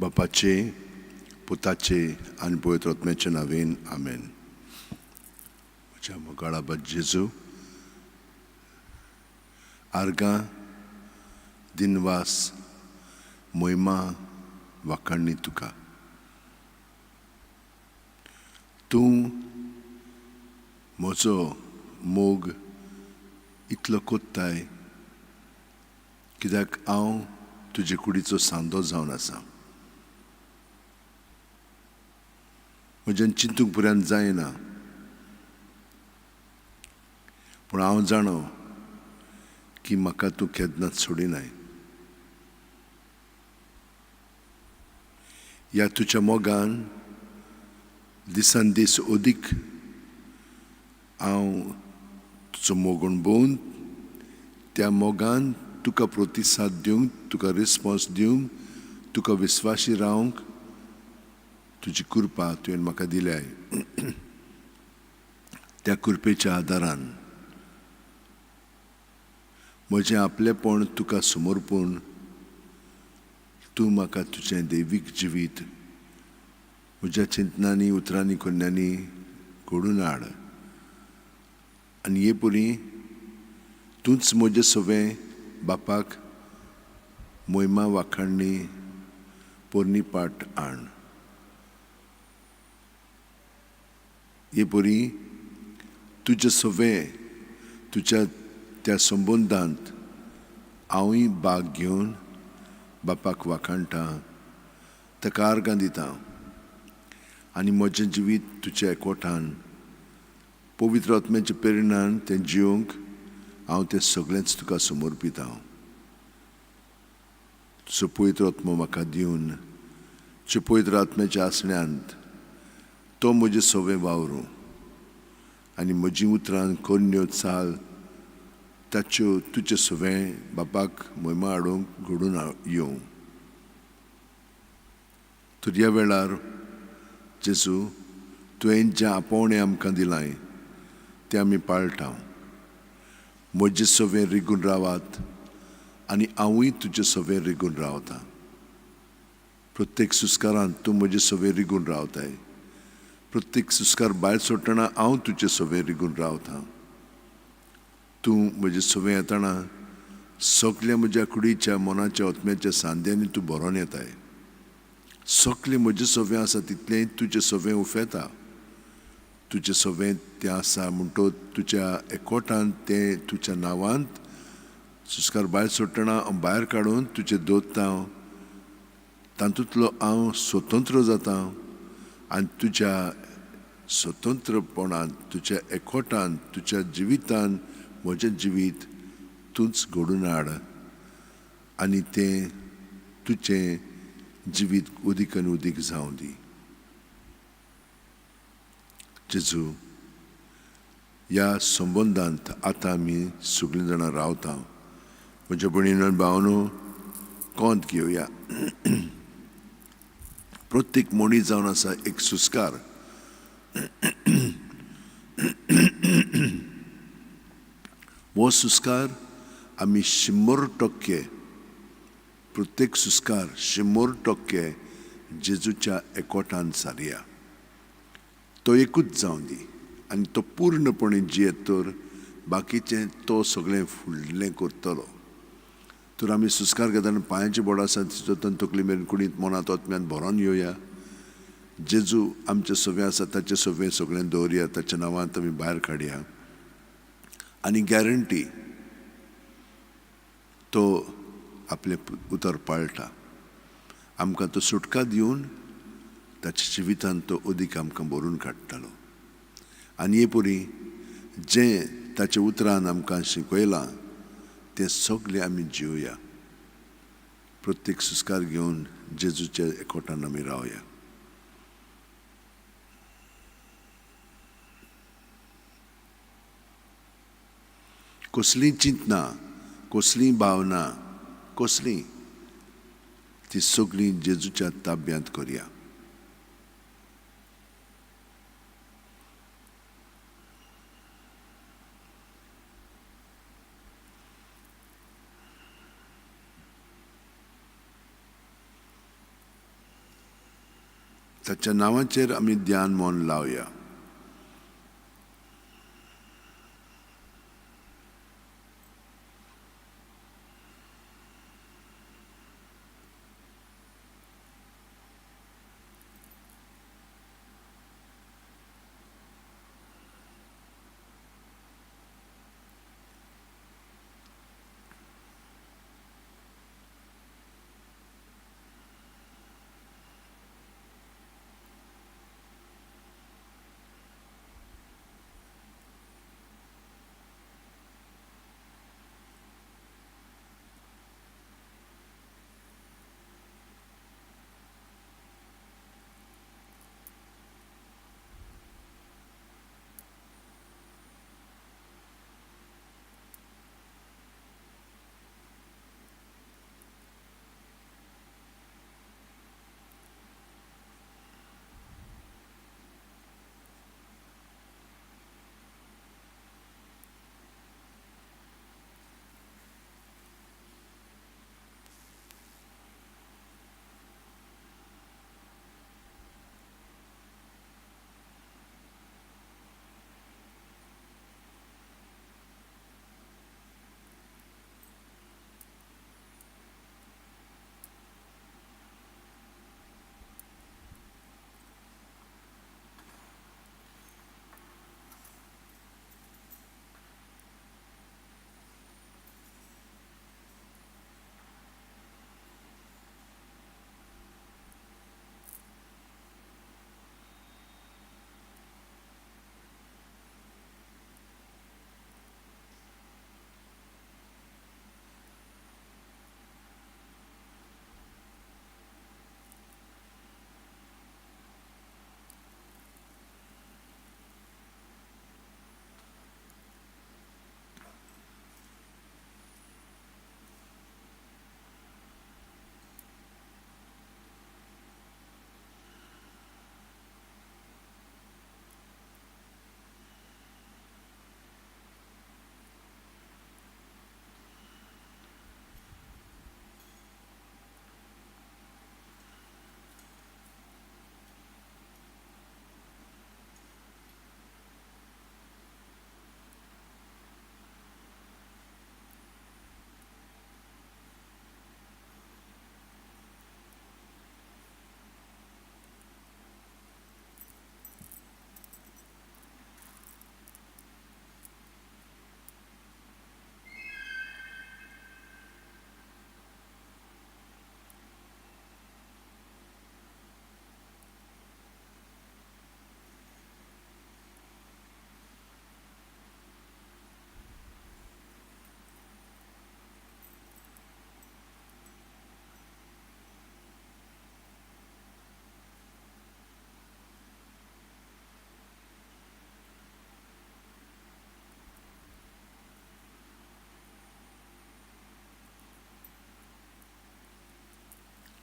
बापाचे, पुताचे आनी पवित्र आत्म्याच्या नांवेन, आमेन. म्हज्या मोगाळ बाबा जेजू, आर्गां, दिनवास, मोहिमा, वाखाणणी तुका. तूं म्हजो मोग इतलो कोत्ताय कित्याक हांव तुजे कुडीचो सांदो जावन आसा. म्हज्यान चिंतूंक पुऱ्यान जायना, पूण हांव जाणो की म्हाका तूं केन्नाच सोडिनाय. ह्या तुज्या मोगान दिसान दीस अदीक हांव तुजो मोग अणभवून त्या मोगान तुका प्रतिसाद दिवंक, तुका रिस्पॉन्स दिवंक, तुका विस्वाशी रावंक तुजी कृपा तुवें म्हाका दिल्याय. त्या कृपेच्या आदारान म्हजें आपलेपण तुका समर्पून तूं म्हाका तुजें दैवीक जिवीत म्हज्या चिंतनांनी, उतरांनी, कोन्यांनी घडून हाड. आनी हे परी तूंच म्हजें सवें बापाक मोहिमा वाखाणणी पोरणी पाट हाण. हे परी तुजें सवें तुज्या त्या संबंदांत हांवूय भाग घेवन बापाक वाखाणटा, ताका आर्गां दिता आनी म्हजें जिवीत तुज्या एकवटान पवित्र आत्म्याच्या प्रेरणान तें जिवंक हांव तें सगळेंच तुका समर्पिता. तुजो पवित्र आत्मो म्हाका दिवन तुज्या पवित्र आत्म्याच्या आसण्यांत तो म्हजें सवें वावरूं आनी म्हजीं उतरां करण्यो चाल ताच्यो तुजें सवें बापाक मोहिमा हाडूंक घडून येवं. तर ह्या वेळार जेजू, तुवें जें आपोवणें आमकां दिलां तें आमी पाळटा. म्हजें सवें रिगून रावात आनी हांवूय तुजें सवें रिगून रावता. प्रत्येक सुस्कारांत तूं म्हजें सवें रिगून रावताय. प्रत्येक सुस्कार भायर सोडटना हांव तुजें सवें रिगून रावता. तूं म्हजें सवें येतना सगल्या म्हज्या कुडीच्या, मनाच्या, आत्म्याच्या सांद्यांनी तूं भरोन येताय. सगलें म्हजें सवें आसा तितलें तुजें सवें उफेता. तुजें सवें तें आसा म्हणटच तुज्या एकवटान तें तुज्या नांवांत सुस्कार भायर सोडटना हांव भायर काडून तुजें दवरता. तातूंतलो हांव स्वतंत्र जाता आनी तुज्या स्वतंत्रपणांत, तुज्या एकवटान, तुज्या जिवितान म्हजें जिवीत तूंच घडून हाड आनी तें तुजें जिवीत उदीक आनी उदीक जावं दी. जेजू, ह्या संबंदांत आतां आमी सगळीं जाणां रावता. म्हज्या भयणीन आनी भावांनो, कोंत घेवया. प्रत्येक मनीस जावन आसा एक सुस्कार. हो सुस्कार आमी 100%, प्रत्येक सुस्कार 100% जेजूच्या एकवटान सारया. तो एकूच जावं दी आनी तो पूर्णपणे जियेत तर बाकीचें तो सगळें फुडलें करतलो. तर आमी सुस्कार घेतना पांयाची बोड आसा तितूंतल्यान तकली मेरेन कुडींत, मनांत, आत्म्यांत भरोन येवया. जेजू आमचें सवें आसा ताचें सवें सगळें दवरया, ताच्या नांवांत आमी भायर काडया आनी गॅरंटी तो आपलें उतर पाळटा. आमकां तो सुटका दिवन ताच्या जिवितांत तो अदीक आमकां भरून काडटालो. आनी हे परी जें ताच्या उतरान आमकां शिकयलां तें सगळें आमी जिवया. प्रत्येक सुस्कार घेवन जेजूच्या एकवटान आमी रावया. कसलीं चिंतनां, कसलीं भावना, कसलीं ती सगळीं जेजूच्या ताब्यांत करया. ताच्या नांवाचेर आमी ध्यान मन लावया.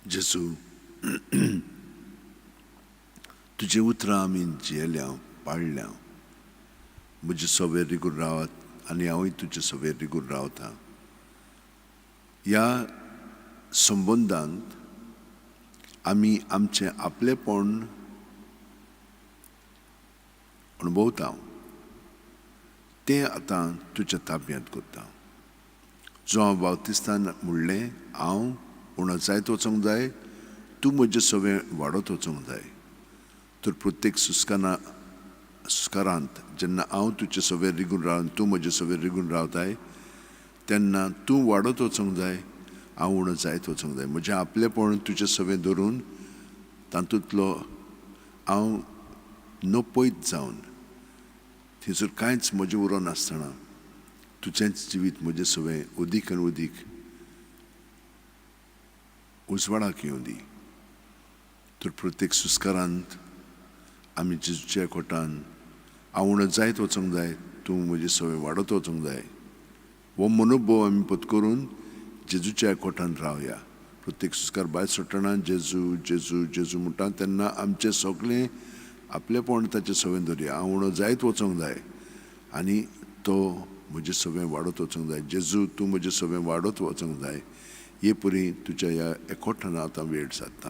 जेजू, तुजी उतरां आमी जियेल्या, पाळल्या. म्हजे सवेर रिगून रावात आनी हांवूय तुजे सवेर रिगून रावता. ह्या संबंदांत आमी आमचें आपलेपण अणभवता, तें आतां तुज्या ताब्यांत करता. जो हांव बावतिस्तान म्हणलें, हांव उणो जायत वचूंक जाय, तूं म्हजें सगळें वाडत वचूंक जाय. तर प्रत्येक सुस्कारांत जेन्ना हांव तुजे सवेर रिगून रावन तूं म्हजें सवेर रिगून रावताय, तेन्ना तूं वाडत वचूंक जाय, हांव उणो जायत वचूंक जाय. म्हजें आपलेपण तुजें सवें धरून तातूंतलो हांव नपयत जावन थंयसर कांयच म्हजें उरो नासतना तुजेंच जिवीत म्हजें सवें अदीक आनी अदीक उजवाडाक येवं दी. तर प्रत्येक सुस्कारांत आमी जेजूच्या कोटान हांव उणो जायत वचूंक जाय, तूं म्हजें सवें वाडत वचूंक जाय, हो मनोभव आमी पत्करून जेजूच्या कोटान रावया. प्रत्येक सुस्कार भायर सोडटना जेजू जेजू जेजू म्हणटा तेन्ना आमचें सगळें आपलेपण ताचें सवें धरया. हांव उणो जायत वचूंक जाय आनी तो म्हजें सवें वाडत वचूंक जाय. जेजू तूं म्हजें सवें वाडत वचूंक जाय. हे परी तुज्या ह्या एकवटान आतां वेळ सादता.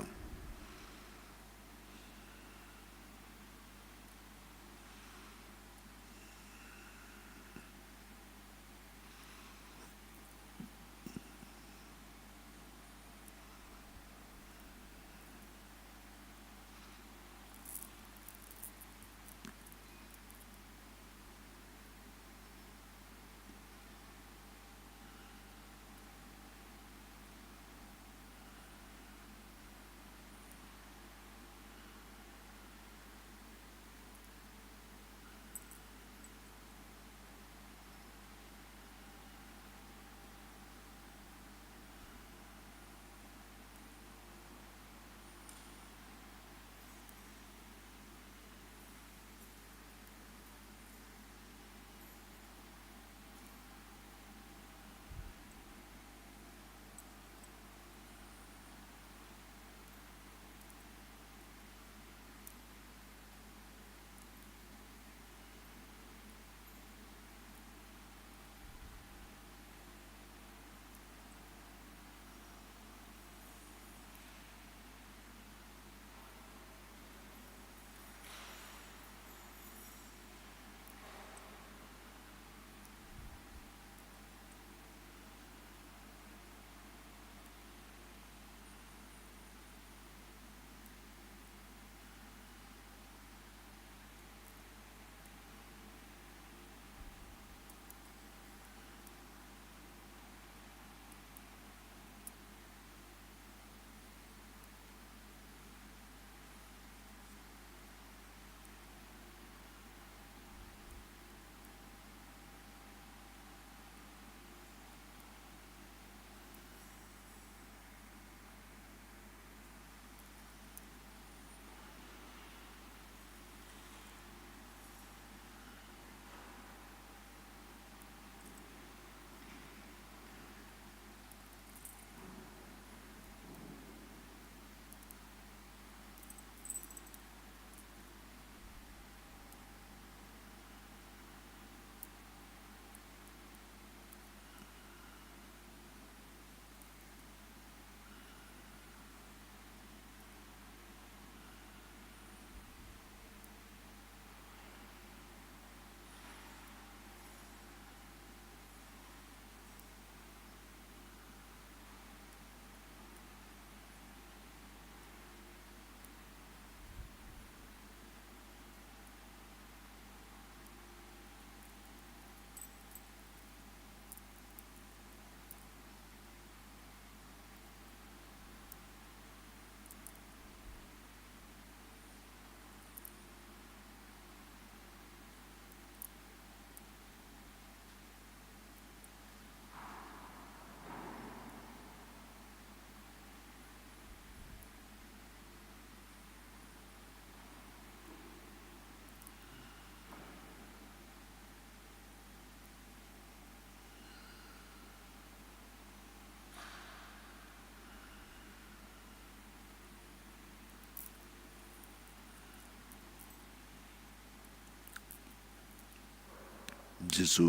जेजू,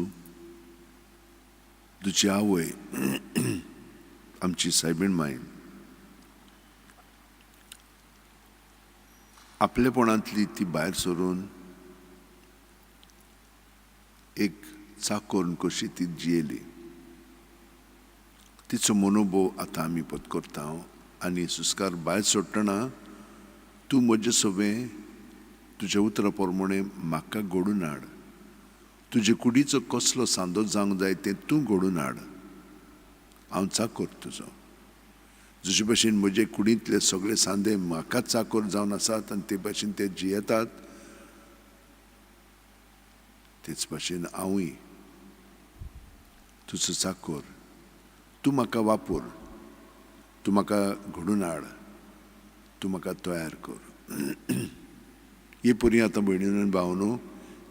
तुजी आवय आमची सायबीण माय आपलेपणांतली ती भायर सरून एक चाकोर कशी ती जियेली. तिचो मनोभव आतां आमी पत्करता आनी सुस्कार भायर सोडटना तूं म्हजे सवें तुज्या उतरा प्रमाणे म्हाका घडून हाड, तुजे कुडीचो कसलो सांदो जावंक जाय तें तूं घडून हाड, हांव चाकोर तुजो. जशे भशेन म्हजे कुडींतले सगळे सांदे म्हाका चाकोर जावन आसात आनी ते भशेन ते जियेतात, तेच भशेन हांवूय तुजो चाकोर. तूं म्हाका वापर, तूं म्हाका घडून हाड, तूं म्हाका तयार कर. ही परी आतां भयणीन आनी भावनो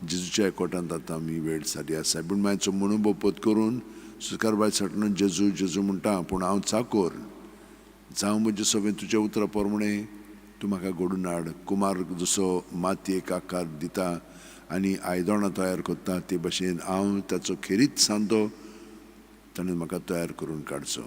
जेजूच्या एकवटांत आतां आमी वेळ सारी आसा. पूण मागीर मनोभव पत करून सुस्कार भायर सटना जेजू जेजू म्हणटा, पूण हांव चाकोर जावं म्हजें सगळें तुज्या उतरा प्रमाणे तूं म्हाका घडून हाड. कुमार जसो मातयेक आकार दिता आनी आयदनां तयार करता ते भशेन हांव ताचो खेरीत सांदो ताणें म्हाका तयार करून काडचो.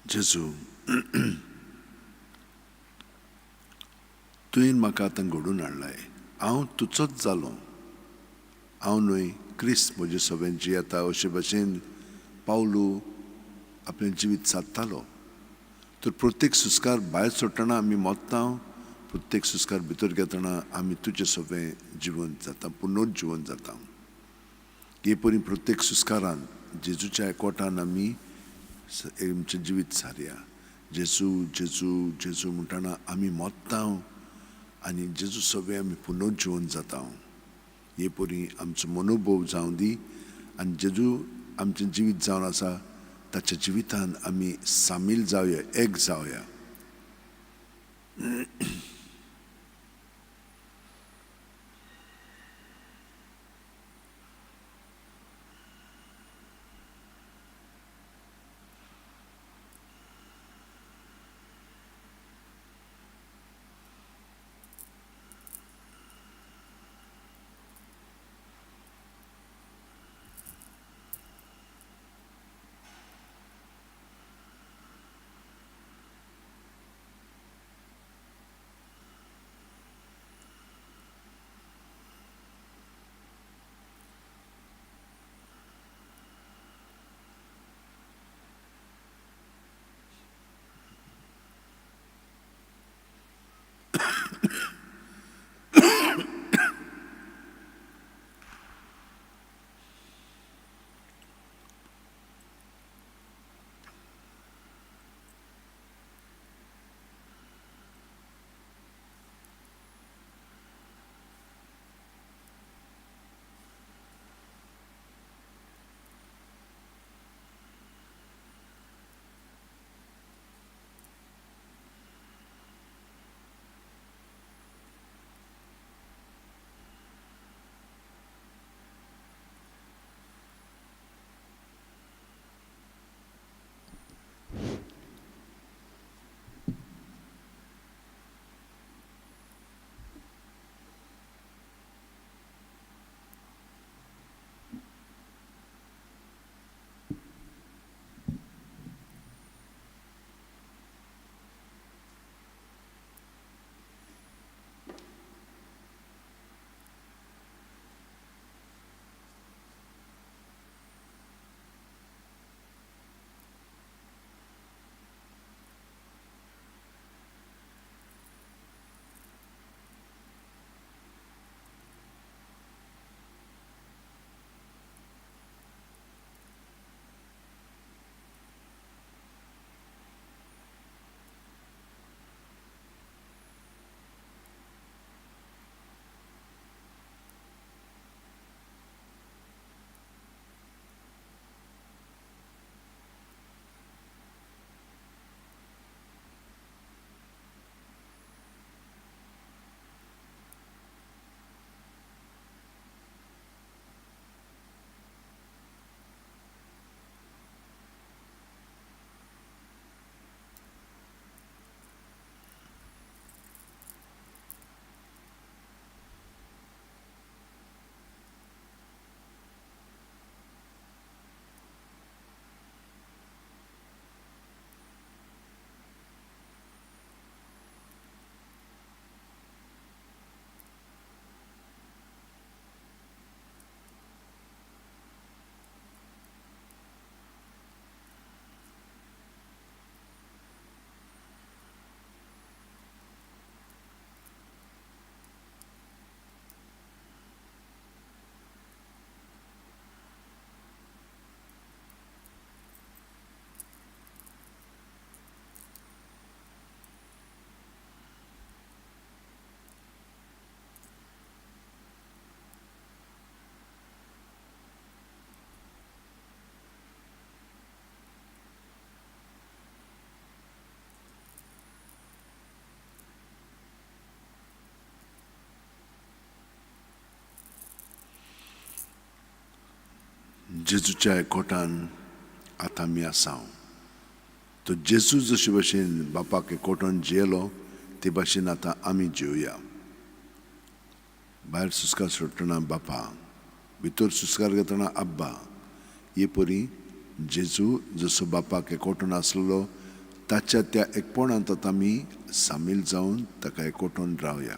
जेजू, तुवें म्हाका आतां घडून हाडलाय, हांव तुजोच जालो, हांव न्हय क्रिस्त म्हजे सवें जियेता अशे भाशेन पावलू आपलें जिवीत सादतालो. तर प्रत्येक सुस्कार भायर सोडटना आमी मोत्ता, प्रत्येक सुस्कार भितर घेतना आमी तुजे सवें जिवंत जाता, पुनर्जिवन जाता. हे परी प्रत्येक सुस्कारान जेजूच्या एकवटान आमी आमचें जिवीत सारया. जेजू जेजू जेजू म्हणटना आमी मोत्ता आनी जेजू सवें आमी पुनर्जिवन जाता. हे परी आमचो मनोभोव जावं दी आनी जेजू आमचें जिवीत जावन आसा ताच्या जिवितान आमी सामील जावया, एक जावया. जेजूच्या एकवटान आतां आमी आसा. तो जेजू जशे भाशेन बापाक एकवटान जियेलो ते भाशेन आतां आमी जिवया. भायर सुस्कार सोडटना बापा, भितर सुस्कार घेतना आब्बा. हे परी जेजू जसो बापाक एकवटून आसलो ताच्या त्या एकपणांत आतां आमी सामील जावन ताका एकवटून रावया.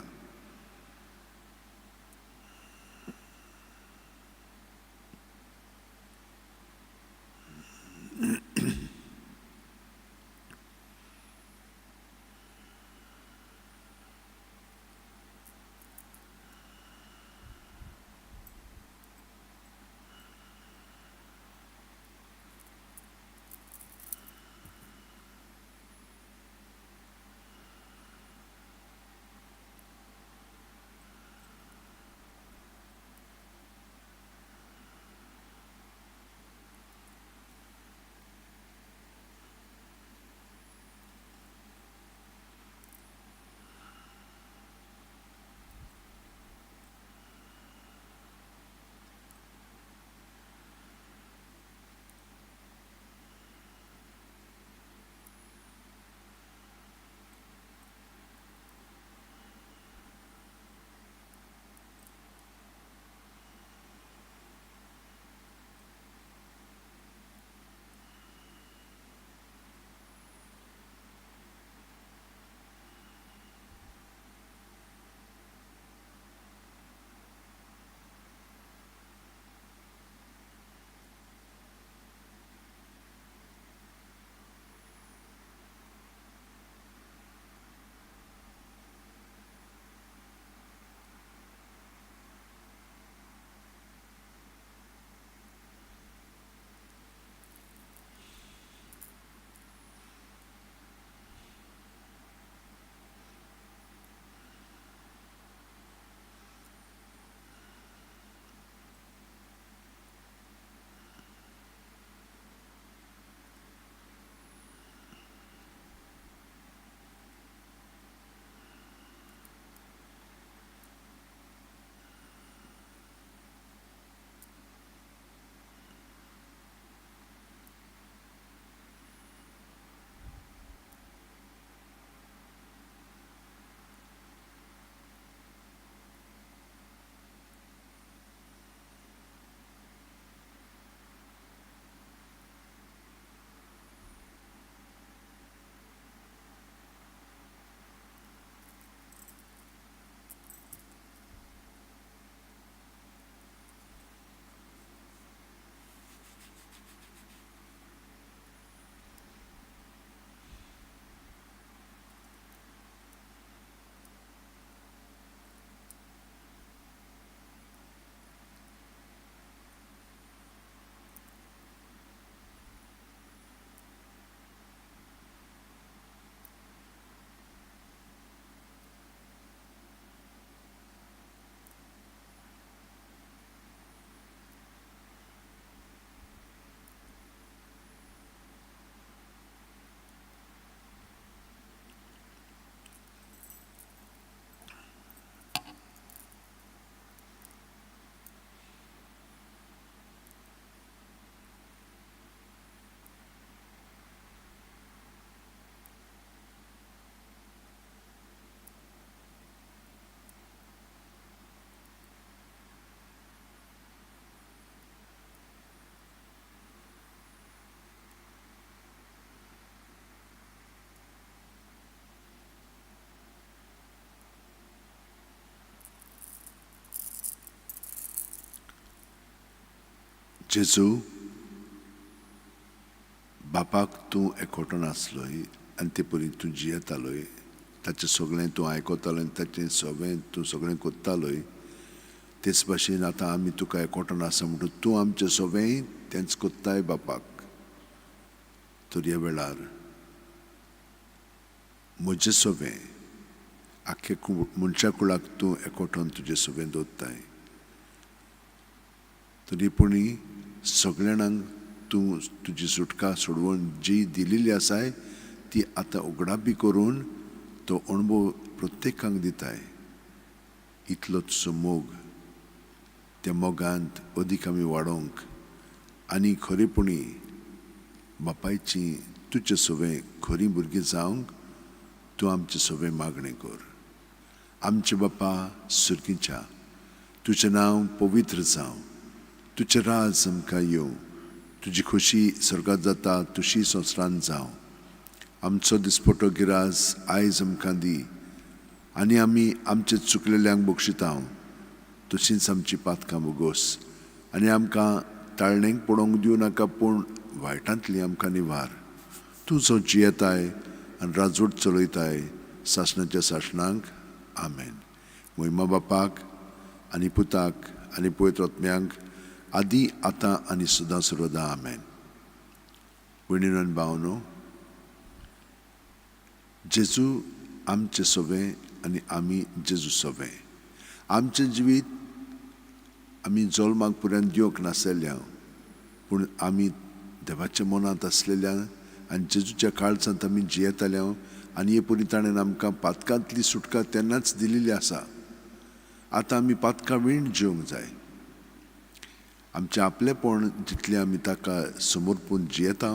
जेजू, बापाक तूं एकवटून आसलोय आनी ते परी तूं जियेतालोय, ताचें सगळें तूं आयकतालोय आनी ताचें सगळें तूं सगळें करतालोय. तेच भाशेन आतां आमी तुका एकवटून आसा म्हणटूच तूं आमचें सगळें तेंच करताय बापाक. तर ह्या वेळार म्हजें सगळें आख्खे मनशा कुळाक तूं एकवटून तुजें सगळें दवरताय. तरी पुणी सगळ्यांक तूं तुजी सुटका सोडवण जी दिलेली आसाय ती आतां उगडापी करून तो अणभव प्रत्येकांक दिताय. इतलो तुजो मोग, त्या मोगांत अदीक आमी वाडोवंक आनी खरेपणी बापायची तुजे सगळें खरीं भुरगीं जावंक तूं आमचें सगळें मागणें कर. आमचे बापा सुर्गीच्या, तुजें नांव पवित्र जावं, तुजें राज आमकां येवं, तुजी खोशी स्वर्गांत जाता तशी संवसारांत जावं. आमचो दिसपटो गिरास आयज आमकां दी आनी आमी आमचे चुकलेल्यांक बक्षितांव तशींच आमची पातकां भोगोस आनी आमकां ताळणेक पडोवंक दिवं नाका पूण वायटांतली आमकां निवार. तूं जो जियेताय आनी राजवट चलयताय सासणाच्या सासणांक. आमेन. मोहिमा बापाक आनी पुताक आनी पवित्र आत्म्यांक आदी आतां आनी सदां सर्वदां. आमेन. भयणीनो आनी भावनो, जेजू आमचे सवें आनी आमी जेजू सवें. आमचें जिवीत आमी जल्माक पर्यंत दिवंक नासलेल्या पूण आमी देवाच्या मनांत आसलेल्या आनी जेजूच्या काळजांत आमी जियेताल्या आनी हे परी ताणें आमकां पातकांतली सुटका तेन्नाच दिलेली आसा. आतां आमी पातकां वीण जिवंक जाय. आमचें आपलेपण जितलें आमी ताका समर्पून जियेता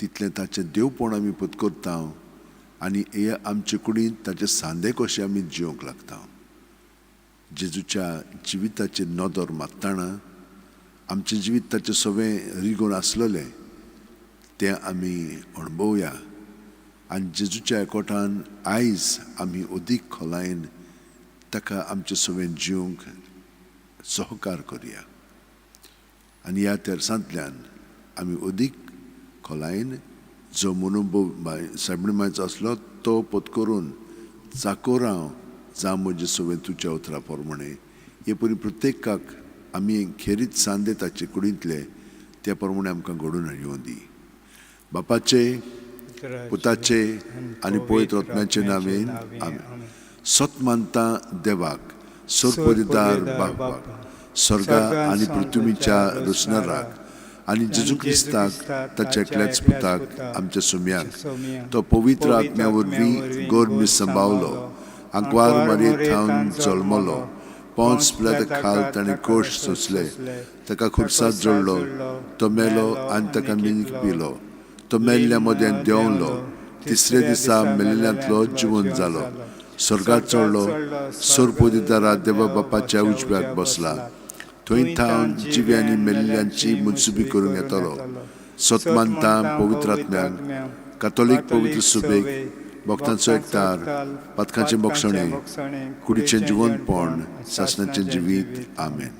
तितलें ताचें देवपण आमी पत्करता आनी हे आमचे कुडींत ताचे सांदे कशे आमी जिवंक लागता. जेजूच्या जिविताचेर नदर मारतना आमचें जिवीत ताचें सवें रिगून आसलेलें तें आमी अणभवया आनी जेजूच्या एकवटान आयज आमी अदीक खोलायेन ताका आमचे सवें जिवंक सहकार करया आनी ह्या तेरसांतल्यान आमी अदीक खोलायेन जो मनोभव सायबीण मायचो आसलो तो पत्करून चाकोरांव जावं म्हजे सवें तुज्या उतरा प्रमाणे हे परी प्रत्येकाक आमी खेरीत सांदे ताचे कुडींतले त्या प्रमाणे आमकां घडून येवं दी. बापाचे पुताचे आनी पवित्र आत्म्याचे नांवेन आमेन. सत मानता देवाक सरपरिदार बापाक स्वर्गा आनी पृथ्वीच्या रचणाराक आनी जेजू क्रिस्ताक ताच्या एकल्याच पुताक आमच्या सुम्याक तो पवित्र आत्म्या वरवीं गर्भ संभावलो आंकवार मारयेत थावन जल्मलो पोंच पिलाता खाल ताणें कोश सोंसले ताका खुर्सात जोडलो तो मेलो आनी ताका मिनीक पिलो तो मेल्ल्या मदें देंवलो तिसरे दिसा मेल्ल्यांतलो जिवन जालो स्वर्गात चडलो सरपोदिदारा देवा बापाच्या उजव्याक बसला थंय थावन जिव्यांनी मेल्ल्यांची मुनसुबी करूंक येतलो. सत मानता पवित्र आत्म्याक कातोलीक पवित्र सुबेक भक्तांचो एकतार पातकांचें बक्षणें कुडीचें जिवनपण सासणाचें जिवीत. आमेन.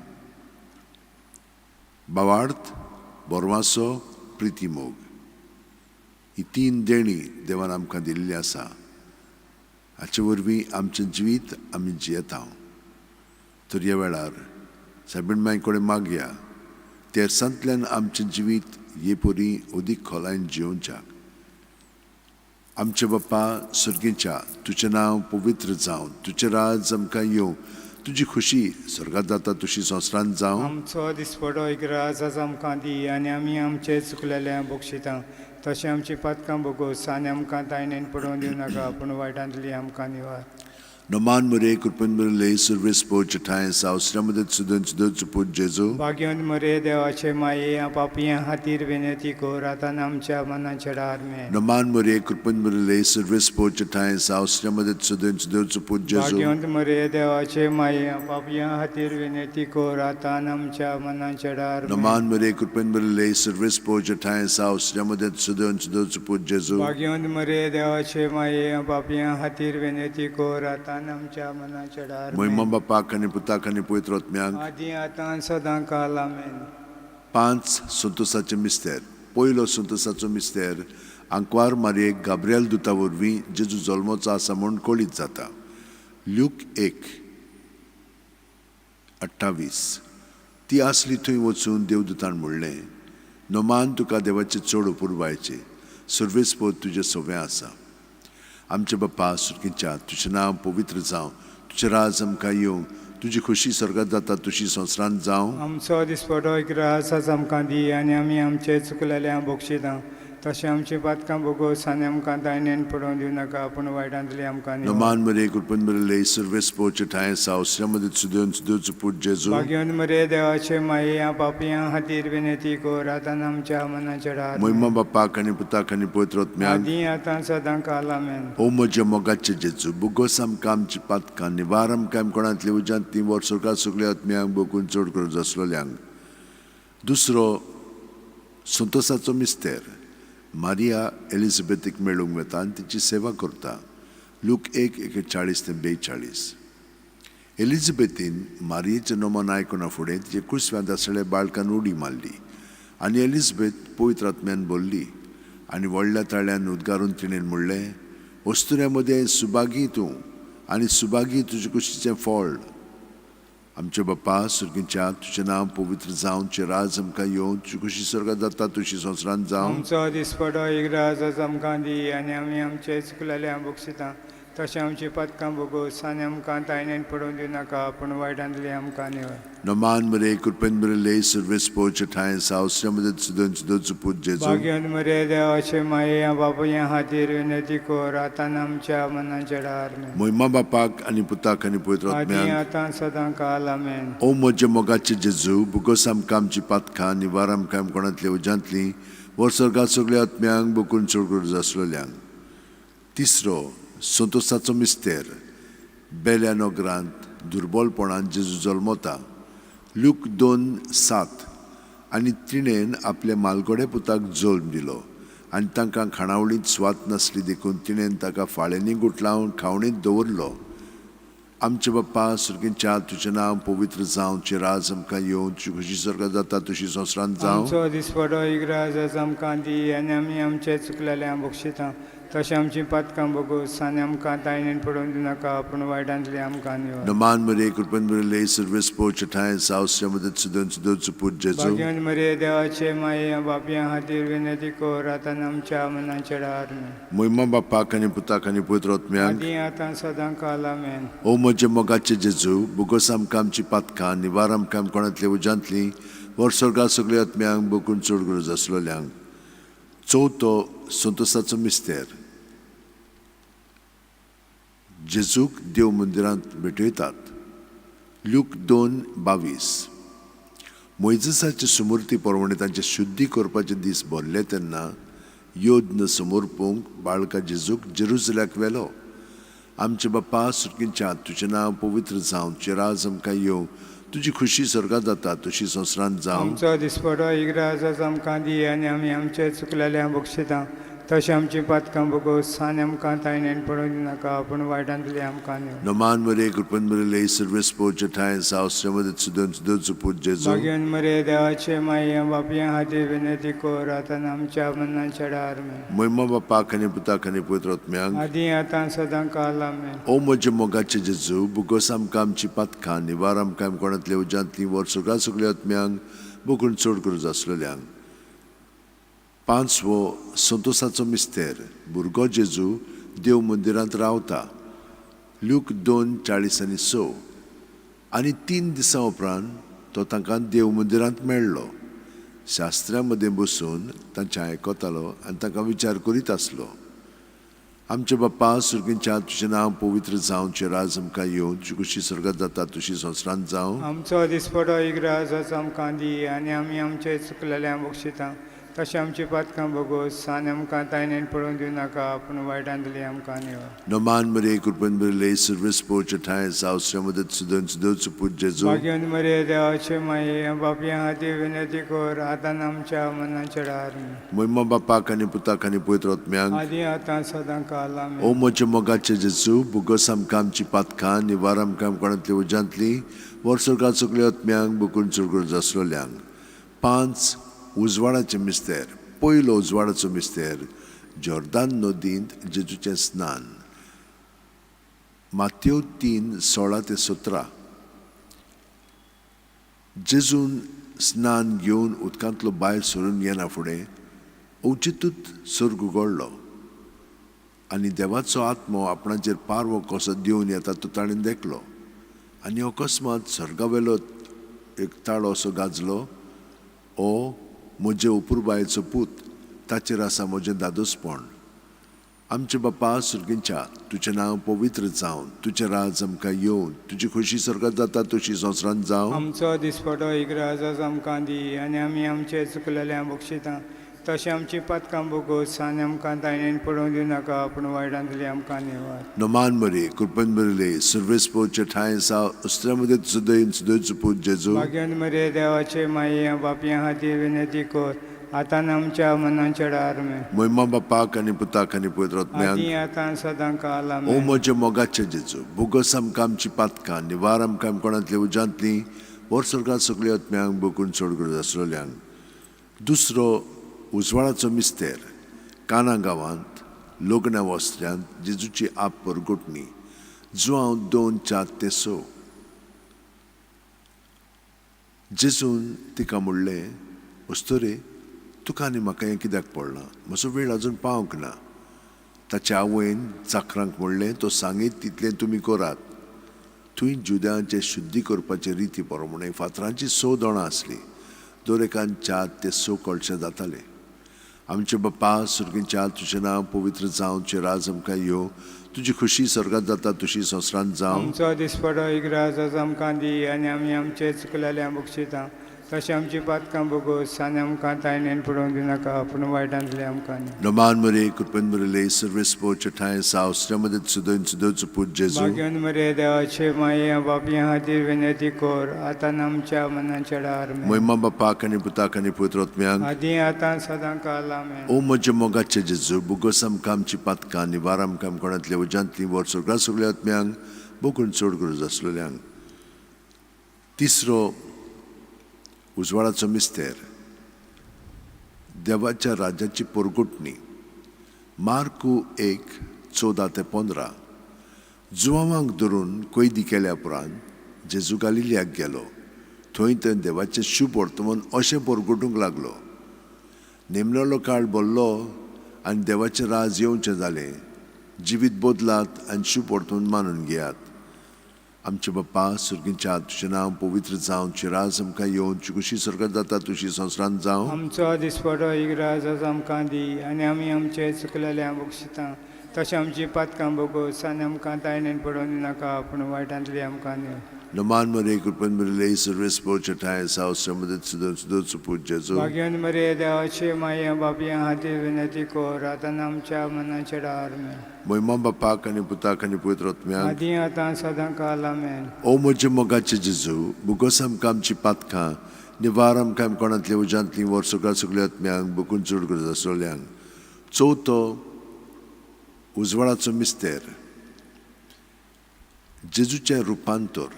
भावार्थ बरवासो प्रिती मोग ही तीन देणी देवान आमकां दिल्ली आसा. हाचे वरवीं आमचें जिवीत आमी जियेता. तर ह्या वेळार सायबीण माई कडेन मागया तेरसांतल्यान आमचें जिवीत हे परी अदीक खोलायेन जियोवच्याक. आमचे बाप्पा सर्गीच्या तुजें नांव पवित्र जावं, तुजें राज आमकां येवं, तुजी खुशी स्वर्गात जाता तशी संवसारांत जावं. आमचो दिसपडो एक राज आज आमकां दी आनी आमी आमचे चुकलेले बक्षिता तशें आमची पातकां भोगोस आनी आमकां तायणेन पडोवन दिवं नाका पूण वायटांतली आमकां निवार. नमान मरे कृपेन भरिल्ले सर्वेस्पोर ठांय सावसऱ्या सुदन सुदन पूत जेजू. भाग्यवंत मरे देवाचे माये पापयां खातीर विनंती कर आतां आमच्या मनाच्या डार में. नमान मरे कृपेन भरिल्ले सर्वेस्पोर ठांय सावसऱ्या सुदन सुदन पूत जेजू. भाग्यवंत मरे देवाचे माये पापयां खातीर विनंती कर आतां आमच्या मनाच्या डार में. नमान मरे कृपेन भरिल्ले सर्वेस्पोर ठांय सावसऱ्या सुदन सुदन पूत जेजू. भाग्यवंत मरे देवाचे माये पापयां खातीर विनंती कर आतां आमच्या मनाच्या डार में. महिमा बापाक आनी पुताक आनी पवित्र आत्म्याक आदी आतां सदां काल. आमेन. पांच संतोसाचे मिस्तेर. पयलो संतोसाचो मिस्तेर आंकवार मारयेक गाब्रियल दुता वरवीं जेजू जल्मोचो आसा म्हूण कळीत जाता. ल्यूक 1:28. ती आसली थंय वचून देवदूतान म्हणलें, नमान तुका देवाचे चड अपुरबायचे सर्वेस्पोर तुजें सवें आसा. आमचे बाप्पा सुरकीच्या तुजें नांव पवित्र जावं, तुजें राज आमकां येवं, तुजी खुशी स्वर्गात जाता तशी संवसारांत जावं. आमचो दिसपटो एक राज आज आमकां दी आनी आमी आमचे चुकलेले बक्षिता तशें आमची पातकां भोगोस आनी आमकां तायणेन पडोवन दिवं नाका पूण वायटांतली आमकां निवार. नमान मरे कृपेन भरिल्ले सर्वेस्पोरचे ठांय सावसऱ्या मदीं सुदेवन सुदेवचो पूत जेजू. भाग्यवंत मरे देवाचे माये पापयां खातीर विनंती कर आतां आमच्या मनाच्या डार में. महिमा बापाक आनी पुताक आनी पवित्र आत्म्याक आदी आतां सदां काल. आमेन. ओ म्हज्या मोगाचे जेजू बुगोस आमकां आमची पातकां निवार आमकां कोणांतली उज्यांत ती वर्स सरकार सगल्या आत्म्यांक बोगून चड करून आसलेल्यांक. दुसरो संतोसाचो मिस्तेर. मारिया एलिझाबेथीक मेळूंक वता आनी तिची सेवा करता. लूक 1, 41 ते 42. एलिझाबेथीन मारियेचें नमन आयकुना फुडें तिचे कुसव्यांत आसलेल्या बाळकान उडी मारली आनी एलिझाबेथ पवित्र आत्म्यान भरली आनी व्हडल्या ताळ्यान उद्गारून तिणें म्हणलें, अस्तुऱ्यां मदें सुभागी तूं आनी सुभागी तुजे कुशीचें फळ. आमचे बापा सुर्गीच्या, तुजें नांव पवित्र जावं, तुजें राज आमकां येवं, तुजी खुशी स्वर्गात जाता तशी संवसारांत जावं. आमचो दिसपडो इग्राज आज आमकां दी आनी आमी आमचे चुकलेल्या बक्षिता तशें आमची पातकां भोगोस आनी आमकां तायणेन पडोवन दिवनाका, पूण वायटांतली आमकां निवळ. नमान मरे, कृपेन बरले, सर्वेस पोवचे ठांय सावसऱ्या मदत सुदन सुदोचो पूत जेजू. भाग्यन मरे देवाचे माये बापूया खातीर विनंती कर आतां आमच्या मनाच्या डार. मोहिमा बापाक आनी पुताक आनी पवित्र आदी आत्म्याक. आतां सदां काल. आमेन. ओ म्हज्या मोगाचे जेजू, बुगोस आमकां आमची पातकां निवार आमकां कोणांतली उज्यांतली वर्सर्गा सगळ्या आत्म्यांक बोकून चड गरज आसलेल्यांक. तिसरो संतोसाचो मिस्तेर. बेल्या नगरांत दुर्बलपणान जेजू जल्मता. लूक 2:7. आनी तिणेन आपल्या मालगोड्या पुताक जल्म दिलो आनी तांकां खाणावळींत सुवात नासली देखून तिणेन ताका फाळ्यांनी गुटलावन खावणींत दवरलो. आमचे बाप्पा सुर्गीच्या, तुजें नांव पवित्र जावं, तुजें राज आमकां येवं, तुजी खुशी स्वर्गात जाता तशी संवसारांत जावं. आमचो दिसपडो इग्राज आज आमकां दी आनी आमी आमचे चुकलेल्या बक्षिता तशें आमची पातकां भोगोस आनी आमकां तायणेन पडोवन दिवनाका, पूण वायटांतली आमकां निवळ. नमान मरे, कृपेन बरले, सर्वेस पोवचे ठांय सावसऱ्या मदत सुदन सुदोचो पूत जेजू. भाग्यवन मरे देवाचे माये बापया खातीर विनंती कर आतां आमच्या मनाच्या डार. मोहिमा बापाक आनी पुताक आनी पवित्र आत्म्याक. आदी आतां सदां काल. आमेन. ओ म्हज्या मोगाचे जेजू, बुगोस आमकां आमची पातकां निवार आमकां कोणांतल्या उज्यांतली वर्सर्गा सगळ्या आत्म्यांक बोकून चड गरज आसलेल्यांक. चवथो संतोसाचो मिस्तेर. जेजूक देव मंदिरांत भेटयतात. लूक 2:22. मोयजेसाचे सुमूर्ती प्रमाणे तांचे शुद्धी करपाचे दीस भरले तेन्ना यज्ञ समर्पूंक बाळका जेजूक जेरुजल्याक व्हेलो. आमचे बाप्पा सुर्गीच्या, तुजें नांव पवित्र जावं, तुजें राज आमकां येवं, तुजी खुशी स्वर्गात जाता तशी संवसारांत जावं. आमचो दिसपडो इग्राज आज आमकां दी आनी आमी आमचे चुकलेल्या बक्षिता तशें आमची पातकां भोगोस आनी आमकां तायणेन पडोवन दिवनाका, पूण वायटांतली आमकां निवळ. नमान मरे, कृपेन बरले, सर्वेस पोवचे ठांय सावसऱ्या मदत सुदन सुदोचो पूत जेजू. भाग्यवन मरे देवाचे माये बापया खातीर विनंती कर आतां आमच्या मनाच्या डार. मोहिमा बापाक आनी पुताक आनी पवित्र आत्म्याक. आदी आतां सदां काल. आमेन. ओ म्हज्या मोगाचे जेजू, बुगोस आमकां आमची पातकां निवार आमकां कोणांतल्या उज्यांतली वर्सुका सगळ्या आत्म्यांक बोकून चड गरज आसलेल्यांक. पांचवो संतोसाचो मिस्तेर. भुरगो जेजू देव मंदिरांत रावता. लूक 2:40 आनी 6. आनी 3 दिसां उपरांत तो तांकां देव मंदिरांत मेळ्ळो. शास्त्र्यां मदें बसून तांचें आयकतालो आनी तांकां विचार करीत आसलो. आमचे बाप्पा सुर्गीच्या, तुजें नांव पवित्र जावं, तुजें राज आमकां येवं, तुजी खुशी स्वर्गात जाता तशी संवसारांत जावं. आमचो दिसपडो इग्राज आज आमकां दी आनी आमी आमचे चुकलेल्या बक्षिता तशें आमची पातकां भोगोस आनी आमकां तायणेन पडोवन दिवनाका, पूण वायटांतली आमकां निवळ. नमान मरे, कृपेन बरले, सर्वेस पोवचे ठांय सावसऱ्या मदत सुदन सुदोचो पूत जेजू. भाग्यवन मरे देवाचे माये बापया खातीर विनंती कर आतां आमच्या मनाच्या डार. मोहिमा बापाक आनी पुताक आनी पवित्र आत्म्याक. आदी आतां सदां काल. आमेन. ओ म्हज्या मोगाचे जेजू, बुगोस आमकां आमची पातकां निवार आमकां कोणांतली उज्यांतली वर्सर्गा सगळ्या आत्म्यांक बोकून चड गरज आसलेल्यांक. 5 उजवाडाचें मिस्तेर. पयलो उजवाडाचो मिस्तेर जॉर्दान नदींत जेजूचें स्नान. मातेव 3:16 ते 17. जेजून स्नान घेवन उदकांतलो भायर सरून येना फुडें अवचितूच सर्ग उगडलो आनी देवाचो आत्मो आपणाचेर पारवो कसो देंवन येता तो ताणें देखलो. आनी अकस्मात सर्गावेलो एक ताळो असो गाजलो, ओ म्हजे अपुरबायेचो पूत, ताचेर आसा म्हजें दादोसपण. आमचे बापा सुर्गीच्या, तुजें नांव पवित्र जावं, तुजें राज आमकां येवं, तुजी खुशी स्वर्गात जाता तशी संवसारांत जावं. आमचो दिसपडो इग्राज आज आमकां दी आनी आमी आमचे चुकलेल्या बक्षिता तशें आमची पातकां भोगोस आनी आमकां तायणेन पडोवन दिवनाका, पूण वायटांतली आमकां निवार. नमान मरे, कृपेन बरले, सर्वेस पोवचे ठांय साव अस्त्र्या मदीं सुदयन सुदयचो पूत जेजू. भाग्यवन मरे देवाचे माये बापया खातीर विनंती कर आतां आनी आमच्या मनाच्या वेळार आमेन. मोहिमा बापाक आनी पुताक आनी पवित्र आत्म्याक. आदी आतां सदां काल ओ आमेन. म्हज्या मोगाचे जेजू, भोगोस आमकां आमची पातकां, निवार आमकां कोणांतल्या उज्यांतली, वर स्वर्गात सगळ्या आत्म्यांक बोगून चड गरज आसलेल्यांक. दुसरो उजवाडाचो मिस्तेर, काना गांवांत लग्ना वस्त्र्यांत जेजूची आप परगटणी, जुआंव 2:4-6. जेजून तिका म्हणलें, अस्तुरे, तुका आनी म्हाका हें कित्याक पडलां? म्हजो वेळ अजून पावंक ना. ताच्या आवयन चाकरांक म्हणलें, तो सांगीत तितलें तुमी करात. थंय जुद्यांचे शुद्धी करपाचे रिती प्रमाणे फातरांची 6 दोणां आसली, दर एकान 4 ते 6 कळशे जाताले. आमचे बापा सुर्गीच्या, तुजें नांव पवित्र जावं, तुजें राज आमकां येवं, तुजी खुशी स्वर्गात जाता तशी संवसारांत जावं. आमचो दिसपडो इग्राज आज आमकां दी आनी आमी आमचे चुकलेल्या बक्षिता तशें आमची पातकां भोगोस आनी आमकां तायणेन पडोवंक दिनाका, पूण वायटांतले आमकां न्ही. नमान मरे, कृपेन मरेले, सर्वेस पोचे ठांय सावसऱ्या मदत सुदन सुदोचो पूत जेजू. भाग्यन मरे देवाचे माये बापया खातीर विनंती कर आतां आमच्या मनाच्या वेळार आमेन. मोहिमा बापाक आनी पुताक आनी पवित्र आत्म्याक. आदी आतां सदां काल आमेन. ओ म्हज्या मोगाचे जेजू, भोगोस आमकां आमची पातकां, निवार आमकां कोणांतल्या उज्यांतली, वर सगळ्या सगळ्या आत्म्यांक बोगून चड गरज आसलेल्यांक. तिसरो उजवाडाचो मिस्तेर, देवाच्या राज्याची पोरगुटणी, मार्कू 1:14-15. जुवांवांक धरून कैदी केल्या उपरांत जेजू गालिलियाक गेलो. थंय थंय देवाचें शुभ वर्तमान अशें पोरगुटूंक लागलो. नेमलेलो काळ भरलो आनी देवाचें राज येवचें जालें. जिवीत बदलात आनी शुभ वर्तमान मानून घेयात. आमचे बाप्पा सुर्गीच्या, तुजें नांव पवित्र जावं, तुजें राज आमकां येवं, तुजी खुशी स्वर्गात जाता तशी संवसारांत जावं. आमचो दिसपडो इग्राज आज आमकां दी आनी आमी आमचे चुकलेल्या बक्षिता तशें आमची पातकां भोगोस आनी आमकां तायणेन पडोवंक दिनाका, पूण वायटांतली आमकां न्ही. नमान मरे, कृपेन मरेले, सर्वेस पोचे ठांय सावसऱ्या मदत सुदन सुदोचो पूत जेजू. भाग्यन मरे देवाचे माये बापया खातीर विनंती कर आतां आमच्या मनाच्या वेळार आमेन. मोहिमा बापाक आनी पुताक आनी पवित्र आत्म्याक. आदी आतां सदां काल आमेन. ओ म्हज्या मोगाचे जेजू, भोगोस आमकां आमची पातकां, निवार आमकां कोणांतल्या उज्यांतली, वर सगळ्या सगळ्या आत्म्यांक बोकून चड गरज आसलेल्यांक. चवथो उजवाडाचो मिस्तेर, जेजूचें रुपांतर,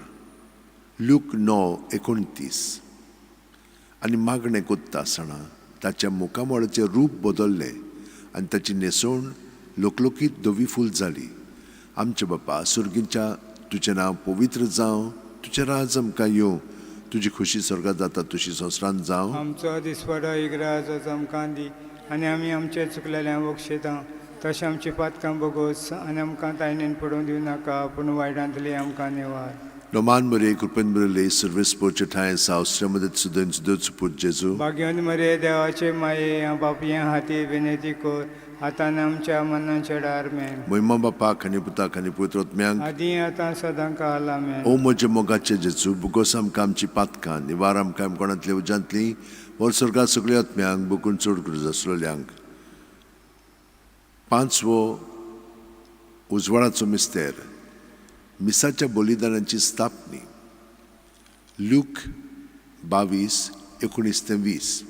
लूक 9:29. आनी मागणें कोत्ता आसतना ताच्या मुखामळाचें रूप बदल्लें आनी ताची न्हेसवण लोकलोकीत धवी फूल जाली. आमचे बापा सुर्गीच्या, तुजें नांव पवित्र जावं, तुजें राज आमकां येवं, तुजी खुशी स्वर्गात जाता तशी संवसारांत जावं. आमचो दिसपडो इग्राज आज आमकां दी आनी आमी आमचे चुकलेल्या बक्षिता तशें आमची पातकां भोगोस आनी आमकां तायणेन पडोवंक दिवनाका, पूण वायटांतली आमकां निवार. नमान मरे, कृपेन मरेले, सर्वेस पोचे ठांय सावसऱ्या मदत सुदन सुदोचो पूत जेजू. भाग्यवन मरे देवाचे माये बापया खातीर विनंती कर आतां आमच्या मनाच्या वेळार आमेन. मोहिमा बापाक आनी पुताक आनी पवित्र आत्म्याक. आदी आतां सदां काल आमेन. ओ म्हज्या मोगाचे जेजू, भोगोस आमकां आमची पातकां, निवार आमकां कोणांतल्या उज्यांतली, वर स्वर्गात सगळ्या आत्म्यांक बोकून चड गरज आसलेल्यांक. पांचवो उजवाडाचो मिस्तेर, मिसाच्या बलिदानाची स्थापनी, लूक 22:19-20.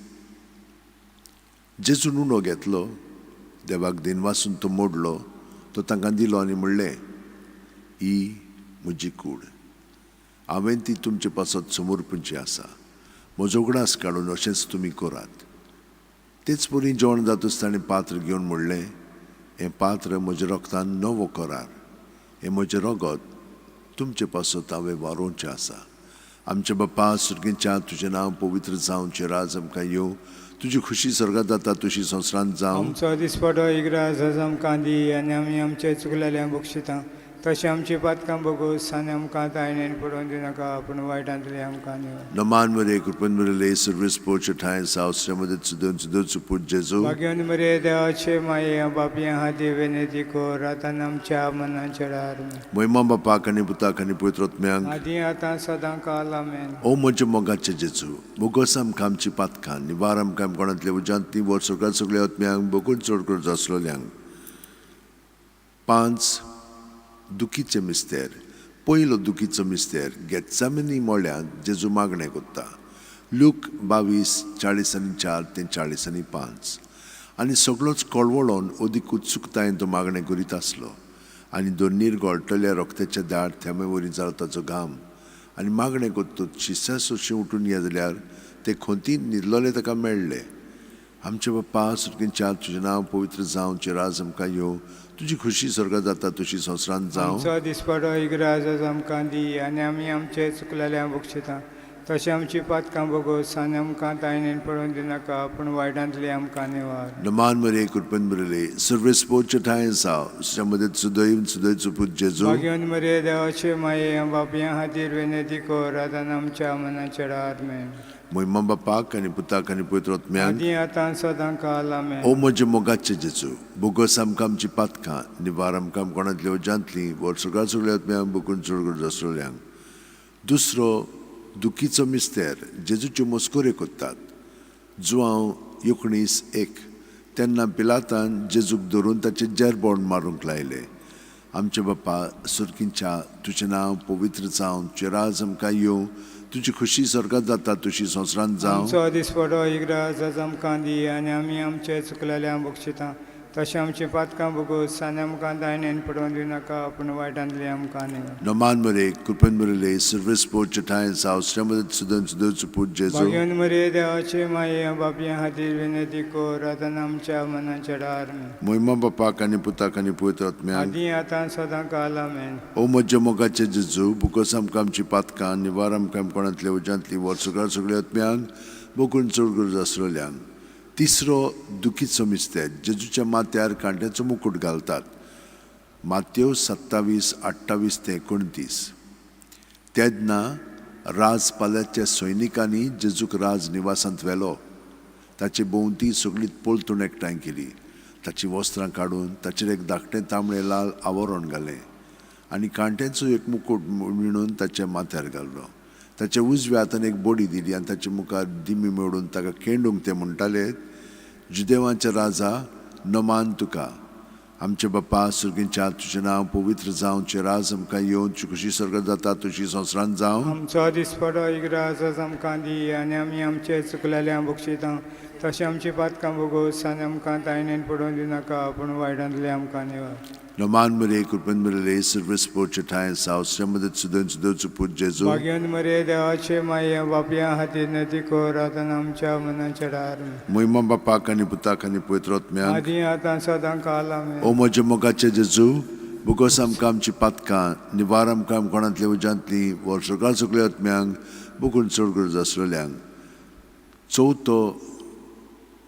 जेजून उणो घेतलो, देवाक दिनवासून तो मोडलो, तो तांकां दिलो आनी म्हणलें, ही म्हजी कूड, हांवें ती तुमचे पासत समर्पूंची आसा. म्हजो उगडास काडून अशेंच तुमी करात. तेच परी जेवण जातूच ताणें पात्र घेवन म्हणलें, हें पात्र म्हज्या रगतान नवो करार, हें म्हजें रगत तुमचे पासत हांवें वारोवचें आसा. आमचे बापा सुर्गीच्या, तुजें नांव पवित्र जावं, तुजें राज आमकां येवं, तुजी खुशी स्वर्गात जाता तशी संवसारांत जावं. आमचो दिसपडो इग्राज आज आमकां दी आनी आमी आमचे चुकलेल्या बक्षिता तशें आमची पातकां भोगोस आनी आमकां तायणेन पडोवंक दिनाका, पूण वायटांतली आमकां न्ही. नमान मरे, कृपेन मरेले, सर्वेस पोचे ठांय सावसऱ्या मदत सुदन सुदोचो पूत जेजू. भाग्यवन मरे देवाचे माये बापया खातीर विनंती कर आतां आमच्या मनाच्या वेळार आमेन. मोहिमा बापाक आनी पुताक आनी पवित्र आत्म्याक. आदी आतां सदां काल आमेन. ओ म्हज्या मोगाचे जेजू, भोगोस आमकां आमची पातकां, निवार आमकां कोणांतल्या उज्यांतली, वर सगळ्या सगळ्या आत्म्यांक बोगून चड गरज आसलेल्यांक. 5 दुखीचे मिस्तेर, पयलो दुखीचो मिस्तेर, गेत्सामिनी मळ्यांत जेजू मागणें कोत्ता. लूक 22:44 ते 45. आनी सगळोच कळवळोन अदीक उत्सुकतायेन तो मागणें करीत आसलो. आनी धरणीर गळटल्या रक्ताच्या दाट थेंबे वरी जालो ताचो घाम. आनी मागणें करतच शिष्या सरशीं उठून ये जाल्यार ते खोंतीन न्हिदलोले ताका मेळ्ळे. आमचे बाप्पा सुरकींच्या, तुजें नांव पवित्र जावं, तुजें राज आमकां येवं, तुजी खुशी स्वर्गात जाता तशी संवसारांत जावं. आमचो दिसपाडो इगराज आमकां दी आनी आमी आमचे चुकलेल्या बक्षिता तशें आमची पातकां भोगोस आनी आमकां तायणेन पडोवन दिनाका, पूण वायटांतली आमकां निवार. नमान मरे, कृपेन बरयले सर्वेस्पोच्या ठांय जाव, तुज्या मदत सुदैव सुदैचो पूत जेजू. भाग्यवंत मरे देवाचे माये बापयां खातीर विनंती कर आतां आमच्या मनाच्या आमेन. मोहिमा बापाक आनी पुताक आनी पवित्र आत्म्याक. आदी आतां सदां काल आमेन. ओ म्हज्या मोगाचे जेजू, बोगस आमकां आमची पातकां, निवार आमकां कोणांतली उज्यांतली, वर सगळ्या सगळ्या आत्म्यांक बोकून चड आसलेल्यांक. दुसरो दुखीचो मिस्तेर, जेजूच्यो मस्कऱ्यो करतात. जुआंव 19:1. तेन्ना पिलातान जेजूक धरून ताचें जेरबोण मारूंक लायलें. आमचे बापा सुरकींच्या, तुजें नांव पवित्र जावं, तुजें राज आमकां येवं, तुजी खुशी स्वर्गात जाता तशी संवसारांत जावं. आमचो दिसपडो इगराज आमकां दी आनी आमी आमचे चुकलेल्या बक्षिता तशें आमची पातकां भोगोस आनी आमकां दायणेन पडोवन दिनाका, पूण वायटांतली आमकां निवार. नमान मरे, कृपेन बरयले सर्वेस्पोच्या ठांय जावं, श्रीमदत सुदन सुदैचो पूत जेजू. भाग्यवंत मरे देवाचे माये बापयां खातीर विनंती कर आतां आमच्या मनाच्या आमेन. मोहिमा बापाक आनी पुताक आनी पवित्र आत्म्याक. आदी आतां सदां काल आमेन. ओ म्हज्या मोगाचे जेजू, बुकोस आमकां आमची पातकां, निवार आमकां कोणांतल्या उज्यांतली, वर सगळ्या सगळ्या आत्म्यांक बोकून चड गरज आसलेल्यांक. तिसरो दुखीचो मिस्तेर, जेजूच्या माथ्यार कांट्याचो मुकूट घालतात. मात्यो 27:28 ते 29. तेन्ना राजपाल्याच्या सैनिकांनी जेजूक राज निवासांत व्हेलो. ताचे भोंवती सगळी पलतूण एकठांय केली. ताचीं वस्त्रां काडून ताचेर एक धाकटें तांबडें लाल आवरण घालें आनी कांट्यांचो एक मुकूट विणून ताच्या माथ्यार घालो. ताच्या उजव्या हातान एक बडी दिली आनी ताचे मुखार दिमी मोडून ताका केंडूंक ते म्हणटाले, जुदेवांचे राजा, नमान तुका. आमचे बाप्पा सुर्गींच्या, तुजें नांव पवित्र जावं, तुजें राज आमकां येवं, तुजी खुशी स्वर्गात जाता तशी संवसारांत जावं. आमचो दिसपडो इगराज आमकां दी आनी आमी आमचे चुकलेल्या बक्षिता तशें आमची पातकां भोगोस आनी आमकां तायणेन पडोवन दिनाका, पूण वायटांतली आमकां निवार. नमान मरे, कृपेन बरयले सर्वेस्पोच्या ठांय जावं, श्रीमदत सुदन सुदैचो पूत जेजू. भाग्यवंत मरे देवाचे माये बापयां खातीर नदी कर आतां आमच्या मनाच्या आमेन. मोहिमा बापाक आनी पुताक आनी पवित्र आत्म्याक. आदी आतां सदां काल आमेन. ओ म्हज्या मोगाचे जेजू, बोगस आमकां आमची पातकां, निवार आमकां कोणांतल्या उज्यांतली, वर सगळ्या सगळ्या आत्म्यांक बोकून चड गरज आसलेल्यांक. चवथो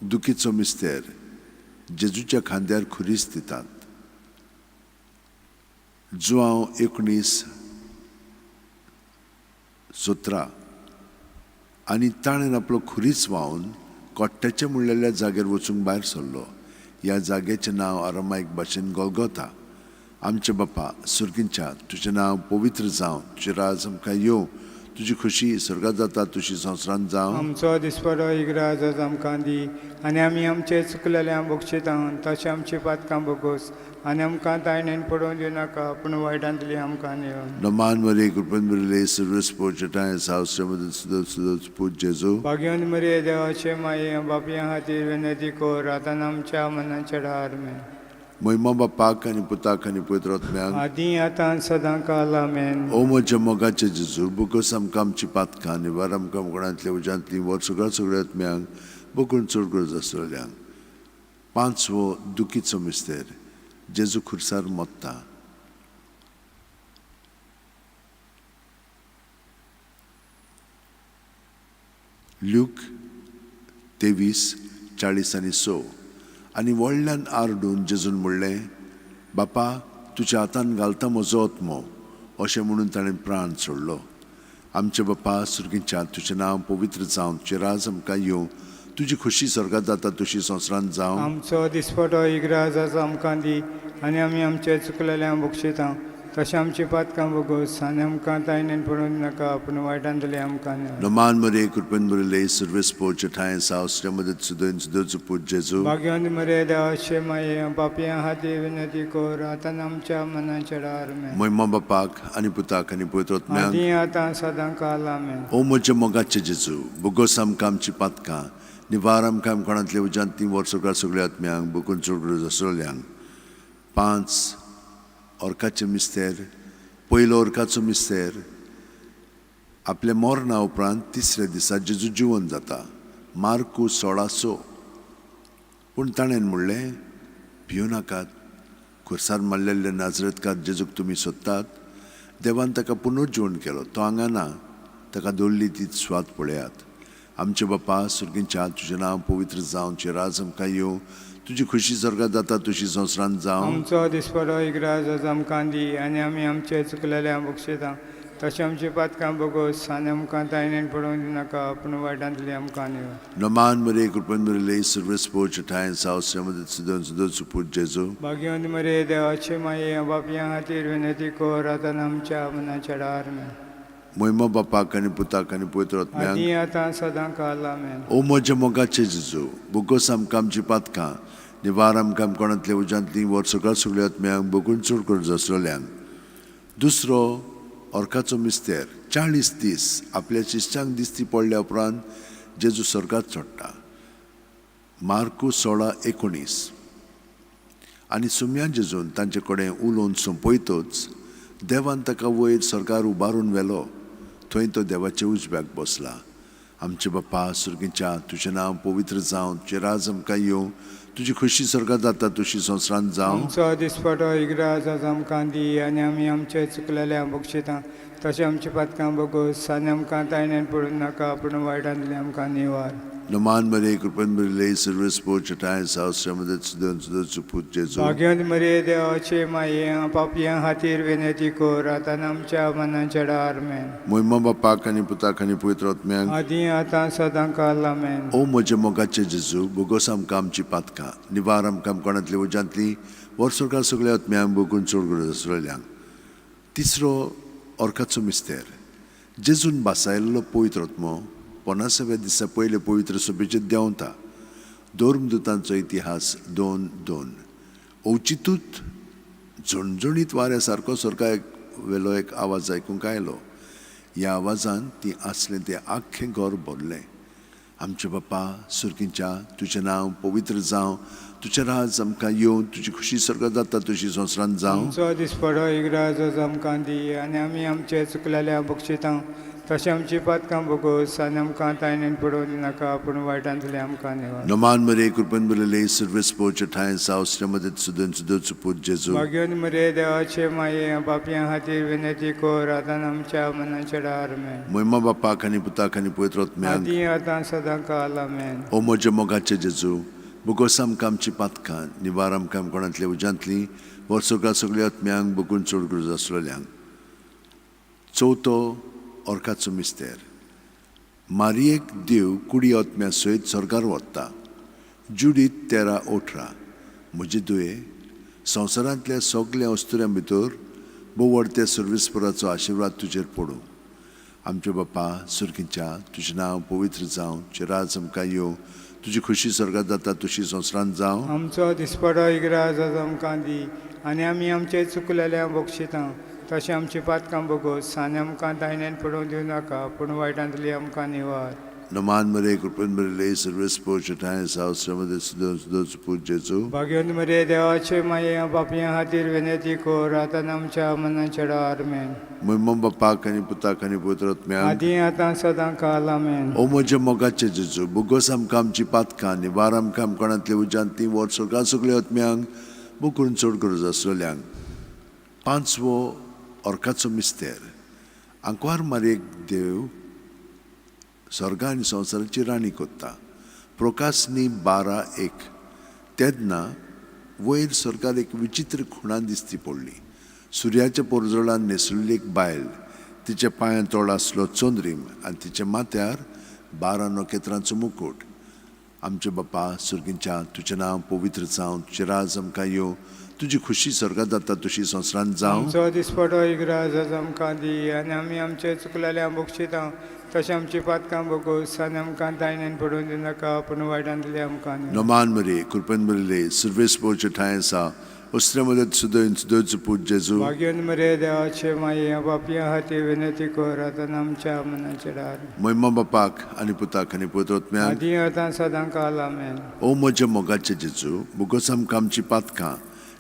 दुखीचो मिस्तेर, जेजूच्या खांद्यार खुरीस दितात. जुआंव 19:17. आनी ताणें आपलो खुरीस व्हांवन कोट्ट्याच्या म्हणलेल्या जाग्यार वचूंक भायर सरलो. ह्या जाग्याचें नांव आरामायक भाशेन गोलगोता. आमचे बापा सुर्गींच्या, तुजें नांव पवित्र जावं, तुजें राज आमकां येवं, तुजी खुशी स्वर्गात जाता तशी संवसारांत जावं. आमचो दिसपडो इगराज आमकां दी आनी आमी आमचे चुकलेल्या बक्षिता तशें आमची पातकां भोगोस आनी आमकां तायणेन पडोवन दिनाका, पूण वायटांतली आमकां निवार. नमान मरे, कृपेन बरयले सर्वेस्पोच्या ठांय जावं, श्रीमदत सुदैचो पूत जेजू. भाग्यवंत मरे देवाचे माये बापयां खातीर विनंती कर आतां आमच्या मनाच्या आमेन. मोहिमा बापाक आनी पुताक आनी पवित्र आत्म्याक. आदी आतां सदां काल आमेन. ओ म्हज्या मोगाचे जेजू, बोगस आमकां आमची पातकां, निवार आमकां कोणांतल्या उज्यांतली, वर सगळ्या सगळ्या आत्म्यांक बोकून चड गरज आसलेल्यांक. पांचवो दुखीचो मिस्तेर, जेजू खुर्सार मोत्ता. ल्यूक 23:46. आनी व्हडल्यान आरडून जेजून म्हणलें, बापा तुज्या हातान घालता म्हजो आत्मो. अशें म्हणून ताणें प्राण सोडलो. आमचे बापा सुर्गींच्या, तुजें नांव पवित्र जावं, तुजें राज आमकां येवं, तुजी खुशी स्वर्गात जाता तशी संवसारांत जावं. आमचो दिसपटो इगराज आमकां दी आनी आमी आमचे चुकलेल्या बक्षिता तशें आमची पातकां भोगोस आनी आमकां तायणेन पडून नाका, पूण वायटांतले आमकां न्हय. नमान मरे, कृपेन भरिल्ले, सर्वेस्पोर ठांय सावसच्या मदत सुदन सुदोचो पूत जेजू. भाग्यवंत मरे, देवाचे माये, पापयां खातीर विनंती कर, आतां आनी आमच्या मनाच्या वेळार. आमेन. मोहिमा बापाक आनी पुताक आनी पवित्र आत्म्याक. आदी आतां सदां काल. आमेन. ओ म्हज्या मोगाचे जेजू, बोगोस आमकां आमची पातकां, निवार आमकां कोणांतल्या उज्यांत तीं वर्सभर सगळ्या आत्म्यांक बोकून चड आसलेल्यांक. पांच अर्काचे मिस्तेर. पयलो अर्काचो मिस्तेर, आपल्या मरणा उपरांत तिसऱ्या दिसा जेजू जिवन जाता. मार्कू 16:6. पूण ताणें म्हणलें, भिवं नाकात, खुर्सार मारलेल्या नाजरेतकार जेजूक तुमी सोदतात. देवान ताका पुनर्जीवन केलो. तो हांगा ना, ताका दवरली ती सुवात पळयात. आमचे बापा सुर्गींच्या, तुजें नांव पवित्र जावं, तुजें राज आमकां येवं, तुजी खुशी स्वर्गात जाता तुशी संवसारांत जावं. आमचो दिसपडो इग्राज आज आमकां दी आनी आमी आमचे चुकलेल्या बक्षिता तशें आमची पातकां भोगोस आनी आमकां तायणेन पडोवंक दिनाका, पूण वायटांतली आमकां न्हय. नमान मरे, कृपेन भरिल्ले, सर्वेस्पोर ठांय सावसच्या मदत सुदन सुदोचो पूत जेजू. भाग्यवंत मरे, देवाचे माये, बापयां खातीर विनंती कर, आतां आनी आमच्या मनाच्या वेळार. आमेन. मोहिमा बापाक आनी पुताक आनी पवित्र आत्म्याक. आदी आतां सदां काल. आमेन. ओ म्हज्या मोगाचे जेजू, बोगोस आमकां आमची पातकां, निवार आमकां कोणांतल्या उज्यांतलीं वर सगळ्या सगळ्या आत्म्यांक बोगून चड करून आसलेल्यांक. दुसरो अर्काचो मिस्तेर, 40 दीस आपल्या शिश्यांक दिसती पडल्या उपरांत जेजू स्वर्गात चडटा. मार्कू 16:19. आनी सुम्या जेजून तांचे कडेन उलोवन सोंपयतच देवान ताका वयर स्वर्गार उबारून व्हेलो. थंय तो देवाच्या उजव्याक बसला. आमचे बापा सुर्गीच्या, तुजें नांव पवित्र जावं, तुजें राज आमकां येवं, तुजी खुशी स्वर्गात जाता तुशी संवसारांत जावं. आमचो दिसपटो इग्राज आज आमकां दी आनी आमी आमचे चुकलेल्या बक्षिता तशें आमची पातकां भोगोस आनी आमकां तायणेन पडूं नाका, पूण वायटांतली आमकां निवार. नमान मरे, कृपेन भरिल्ले, सर्वेस्पोर ठांय सावसच्या मदत सुदन सुदोचो पूत जेजू. भाग्यवंत मरे, देवाचे माये, पापयां खातीर विनंती कर, आतां आनी आमच्या मनाच्या वेळार. आमेन. मोहिमा बापाक आनी पुताक आनी पवित्र आत्म्याक. आदी आतां सदां काल. आमेन. ओ म्हज्या मोगाचे जेजू, बोगोस आमकां आमची पातकां, निवार आमकां कोणांतली उज्यांतली वर सरकार सगळ्या आत्म्यांक बोगून चड गरज आसलेल्यांक. तिसरो अर्काचो मिस्तेर, जेजून बासायल्लो पवित्र आत्मो 50व्या दिसा पयले पवित्र सभेचेर देंवता. धर्मदूतांचो इतिहास 2:2. अवचितूत झणझणीत वाऱ्या सारको सारको एक वेलो एक आवाज आयकूंक आयलो. ह्या आवाजान ती आसलें तें आख्खें घर भरलें. आमचे बापा सुर्गींच्या, तुजें नांव पवित्र जावं, तुजें राज आमकां येवं, तुजी खुशी स्वर्गात जाता तुशी संवसारांत जावं. आमचो दिसपडो इग्राज आज आमकां दी आनी आमी आमचे चुकलेल्या बक्षिता तशें आमची पातकां भोगोस आनी आमकां तायणेन पडोवंक नाका, पूण वायटांतली आमकां निवार. नमान मरे, कृपेन भरिल्ले, सर्वेस्पोर ठांय सावसच्या मदत सुदन सुदोचो पूत जेजू. भाग्यवंत मरे, देवाचे माये, पापयां खातीर विनंती कर, आतां आनी आमच्या मनाच्या वेळार. आमेन. मोहिमा बापाक आनी पुताक आनी पवित्र आत्म्याक. आदी आतां सदां काल. आमेन. ओ म्हज्या मोगाचे जेजू, बोगोस आमकां आमची पातकां, निवार आमकां कोणांतल्या उज्यांतली वर सगळ्या सगळ्या आत्म्यांक बोगून चड गरज आसलेल्यांक. चवथो अर्काचो मिस्तेर, मारियेक देव कुडी आत्म्या सयत स्वर्गार व्हरता. जुडीत 13:18. म्हजे दुये, संवसारांतल्या सगल्या अस्तुऱ्यां भितर बोवड त्या सर्वेस्पराचो आशिर्वाद तुजेर पडूं. आमचे बापा सुर्गीच्या, तुजें नांव पवित्र जावं, तुजें राज आमकां येवं, तुजी खुशी स्वर्गात जाता तुशी संवसारांत जावं. आमचो दिसपडो इग्राज आज आमकां दी आनी आमी आमचे चुकलेल्या बक्षिता तशें आमची पातकां भोगोस आनी आमकां तायणेन पडोवंक दिवं नाका, पूण वायटांतली आमकां निवार. नमान मरे, कृपेन भरिल्ले, सर्वेस्पोर ठांय सावसच्या मदत सुदन सुदोचो पूत जेजू. भाग्यवंत मरे, देवाचे माये, पापयां खातीर विनंती कर, आतां आनी आमच्या मनाच्या वेळार. आमेन. मोहिमा बापाक आनी पुताक आनी पवित्र आत्म्याक. आदी आतां सदां काल. आमेन. ओ म्हज्या मोगाचे जेजू, बोगोस आमकां आमची पातकां, निवार आमकां कोणांतल्या उज्यांतली वर सगळ्या सगळ्या आत्म्यांक बोकून चड गरज आसलेल्यांक. पांचवो अर्काचो मिस्तेर, आंकवार मारयेक देव स्वर्गा आनी संवसाराची राणी कोत्ता. प्रोकासनी 12:1. तेन्ना वयर स्वर्गार एक विचित्र खुणा दिसती पडली. सुर्याच्या पोरजोळान न्हेसुल्ली एक बायल, तिच्या पांयां तोळ आसलो चंद्रीम आनी तिच्या माथ्यार 12 नखेत्रांचो मुकूट. आमचे बापा सुर्गींच्या, तुजें नांव पवित्र जावं, तुजें राज आमकां येवं, तुजी खुशी स्वर्गात जाता तशी संवसारांत जावं. आमचो दिसपटो इग्राज आज आमकां दी आनी आमी आमचे चुकलेल्या बक्षिता तशें आमची पातकां भोगोस आनी आमकां तायण्यान पडून दिनाका पूण वायटांतली आमकां न्हय. नमान मरे, कृपेन भरिल्ले, सर्वेस्पोरचे ठांय आसा, वस्त्रे मदत सुदय सुदयचो पूत जेजू. भाग्योन मरे देवाचे माये बापया हाती विनंती कर आतां आमच्या मनाचे दार. महिमा बापाक आनी पुताक आनी पवित्र आत्म्याक. आदी आतां सदां काल आमेन. ओ म्हज्या मोगाचे जेजू, बोगोस आमकां आमची पातकां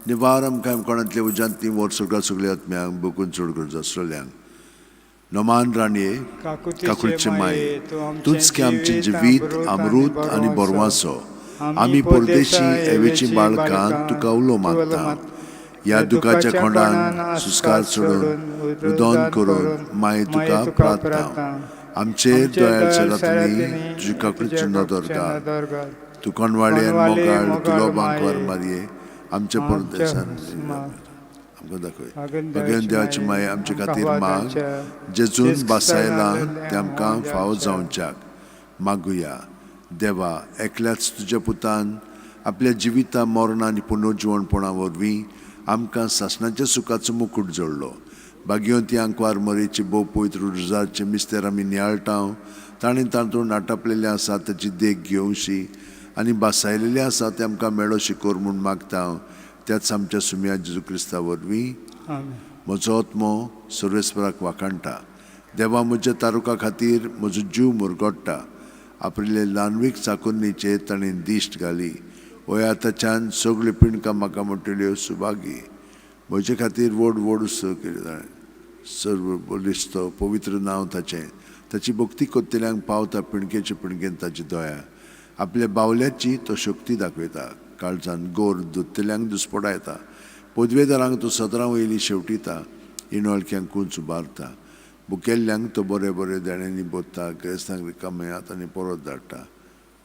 निवार, आमकां कोणांतल्या उज्यांतली वर सगळ्या सगळ्या आत्म्यांक बोगून चड गरज आसलेल्यांक. नमान राणये, काकुळचे माये, तूंच की आमचें जिवीत अमृत आनी बरवासो. आमी परदेशी एवेची बाळकां तुका उलो मारता. ह्या दुखाच्या खोंडान सुस्कार सोडून रुदन करून माये तुका प्रार्थना. आमचेर दयाळ चलातनी तुजी काकुळची नदर घाल. तूं कोणवाळे आनी मोगाळ तुलो बांकवार मारये आमच्या परदेसान आमकां दाखय. भगवान देवाची माये आमचे खातीर माग, जेजून बासायलां तें आमकां फावो जावच्याक. मागुया. देवा, एकल्याच तुज्या पुतान आपल्या जिविता मरणा आनी पुनर्जिवणपणा वरवीं आमकां सासणाच्या सुखाचो मुकूट जोडलो. भाग्यवंती आंकवार मरेची भोव पवित्र रुजाचे मिस्तेर आमी नियाळटा. ताणें तातूंत नाटापलेलें आसा ताची देख घेवशी आनी बासायलेलें आसा तें आमकां मेळो शिकोर म्हूण मागता, त्याच आमच्या सुम्या जेजू क्रिस्ता वरवीं. म्हजो आत्मो सर्वेस्पराक वाखाणटा. देवा, म्हज्या तारुका खातीर म्हजो जीव मुरगोडटा. आपले ल्हानवीक चाकुन्नीचेर ताणें दिश्ट घाली. वय आतांच्यान सगळ्यो पिंडकां म्हाका म्हणटल्यो सुभागी. म्हजे खातीर व्हड व्हड उत्सव केले ताणें. सर्व बलिश्त पवित्र नांव ताचें. ताची भक्ती करतल्यांक पावता पिणकेचे पिणकेन ताची दया. आपल्या बावल्याची तो शक्ती दाखयता. काळजान गोर दोत्तल्यांक दुस्पडायता. पदवेदारांक तो सदरां वयली शेवटिता. इणोळक्यांक कुंच उबारता. बुकेल्ल्यांक तो बरे बरे देण्यांनी बोत्ता. गिरेस्तांक रिकामे हातांनी परत धाडटा.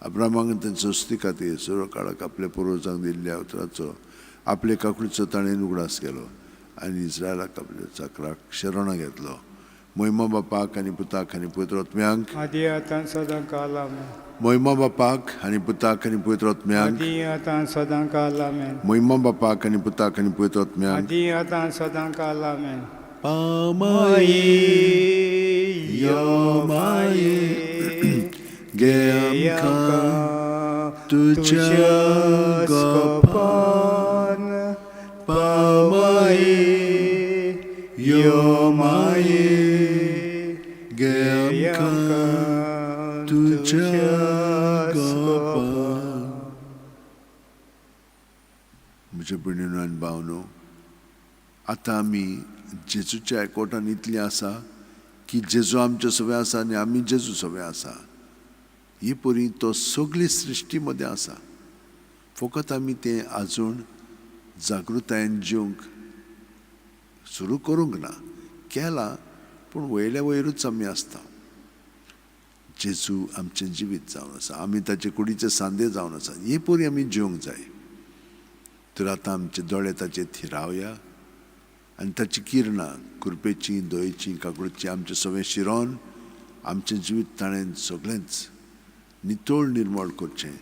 अब्रामाक तांच्या संस्थे खातीर सर्व काळाक आपल्या पुर्वजांक दिल्ल्या उतराचो आपले काकुळचो ताणें उगडास केलो आनी इस्रायलाक आपल्या चाकराक शरणां घेतलो. महिमा बापाक आनी पुताक आनी पवित्र आत्म्यांक. आदी आतां सदां काल आमेन. महिमा बापाक आनी पुताक आनी पवित्र आत्म्यांक. आदी आतां सदां काल आमेन. महिमा बापाक आनी पुताक आनी पवित्र आत्म्यांक. आदी आतां सदां काल आमेन. पामाये यो माये, गे आमकां तुज्या गोपान. पामाये यो माये, गे आमकां तुज्या गोपान. म्हज्या भयणीनो आनी भावनो, आतां आमी जेजूच्या एकवटान इतलीं आसा की जेजू आमचे सगळें आसा आनी आमी जेजू सगळें आसा. ही परी तो सगळी सृश्टी मदें आसा. फकत आमी तें आजून जागृतायेन जिवंक सुरू करूंक ना. केलां पूण वयल्या वयरूच आमी आसता. जेजू आमचें जिवीत जावन आसा. आमी ताचे कुडीचे सांदे जावन आसा. हे परी आमी जिवंक जाय. तर आतां आमचे दोळे ताचेर थिरावया आनी ताची किरणां कृपेची, दयेची, काकुळची आमचें सगळें शिरोन आमचें जिवीत ताणें सगळेंच नितळ निर्मळ करचें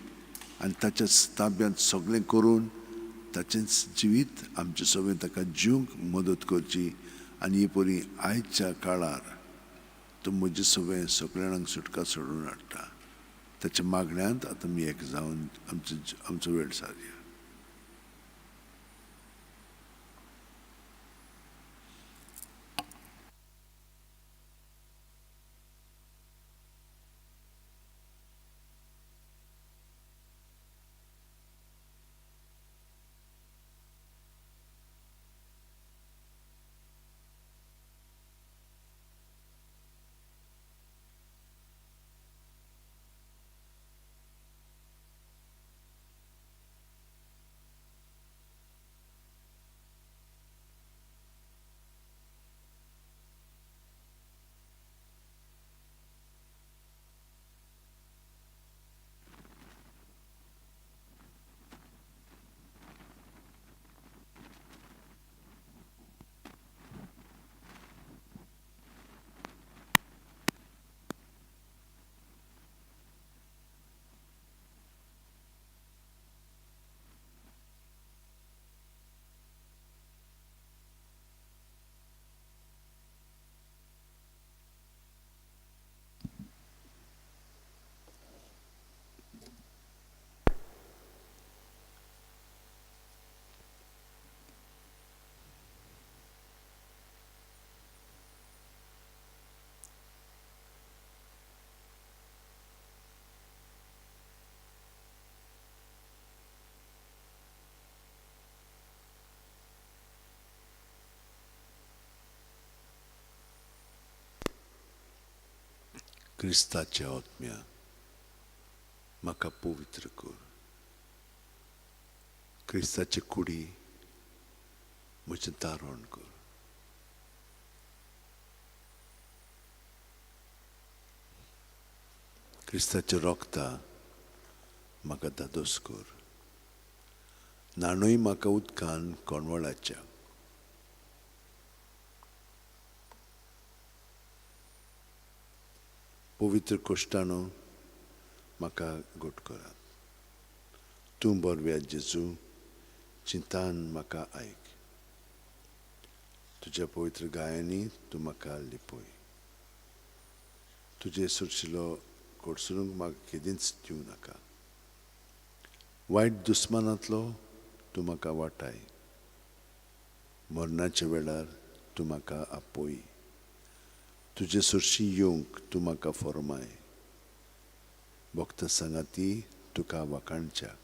आनी ताच्या ताब्यांत सगळें करून ताचेंच जिवीत आमचें सगळें ताका जिवंक मदत करची. आनी ही परी आयच्या काळार तो म्हजें सगळें सगळ्यांक सुटका सोडून हाडटा. ताच्या मागण्यांत आतां आमी एक जावन आमचो वेळ सारया. क्रिस्ताच्या आत्म्या म्हाका पवित्र कर. क्रिस्ताचे कुडी म्हजें तारण कर. क्रिस्ताच्या रोगता म्हाका धादोस कर. न्हाणूय म्हाका उदकान कोणवळाच्या. पवित्र कोश्टानो म्हाका गोट करात. तूं बरव्या जेजू चिंतान म्हाका आयक. तुज्या पवित्र गायांनी तूं म्हाका लिपय. तुजे सुरशिलो कोडसरूंक म्हाका केदींच दिवं नाका. वायट दुस्मानांतलो तूं म्हाका वाटाय. मरणाच्या वेळार तूं म्हाका आपय. तुजे सरशी येवंक तूं म्हाका फॉर्माय. भक्त सांगाती तुका वाखाणच्याक.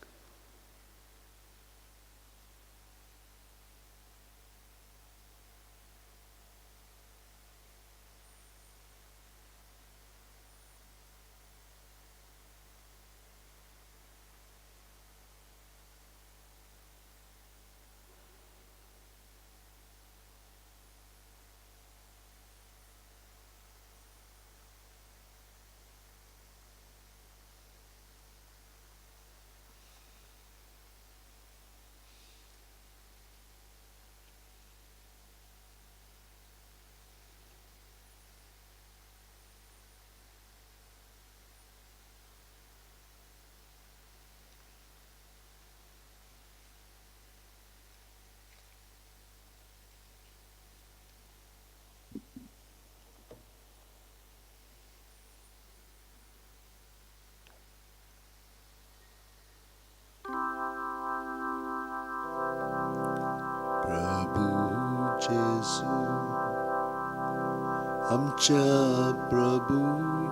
आमच्या प्रभू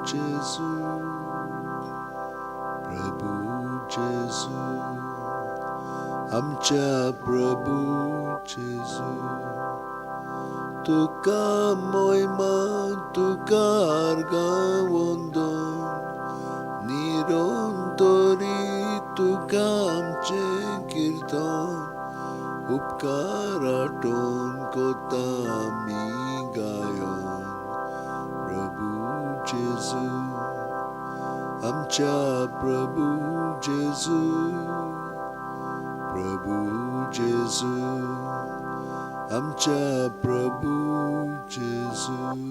जेजू, प्रभू जेजू, आमच्या प्रभू जेजू, तुका मोयमा तुका आर्गां वंदन निरंतरी तुका आमचें किर्तन उपकार आठोवन कोता आमी गायन. प्रभू जेजू, आमच्या प्रभू जेजू, प्रभू जेजू, आमच्या प्रभू जेजू.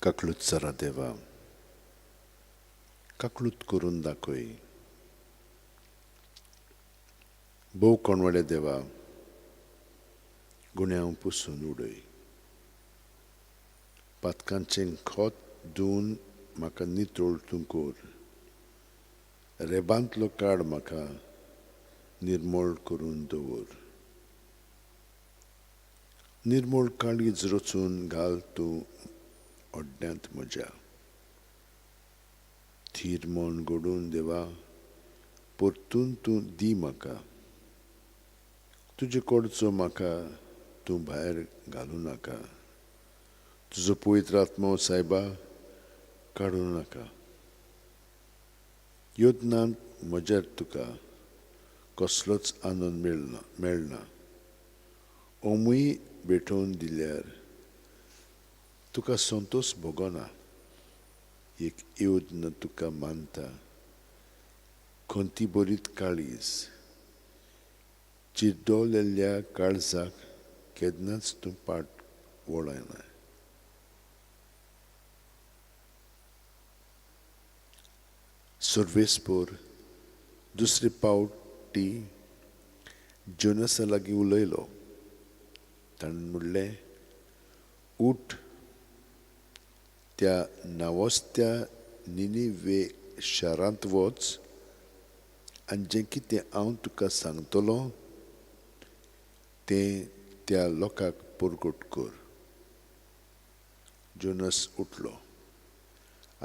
काकळूत सरा देवा, काकळूत करून दाखय. भोव कोणवडे देवा, गुण्यांव पुसून उडय. पातकांचें खोत धुवन म्हाका नितळ तूं कर. रेबांतलो काड म्हाका निर्मळ करून दवर. निर्मळ काळीज रचून घाल तूं अड्ड्यांत म्हज्या. थीर मन घडून देवा परतून तूं दी म्हाका. तुजे कडचो म्हाका तूं भायर घालूं नाका. तुजो पवित्र आत्मो सायबा काडूं नाका. यत्नांत म्हज्यार तुका कसलोच आनंद मेळना. ओमूय भेटोवन दिल्यार तुका संतोश भोगना. एक येवजण तुका मानता खंती बरीत काळीज. चिड्डवलेल्या काळजाक केन्नाच तूं पाट वळना. सर्वेस्पोर दुसरे पावटी जोनसा लागीं उलयलो. ताणें म्हणलें, उठ, त्या नावस्त्या निनिवे शारांत वच आनी जें कितें हांव तुका सांगतलो तें त्या लोकांक परगट कर. जोनस उठलो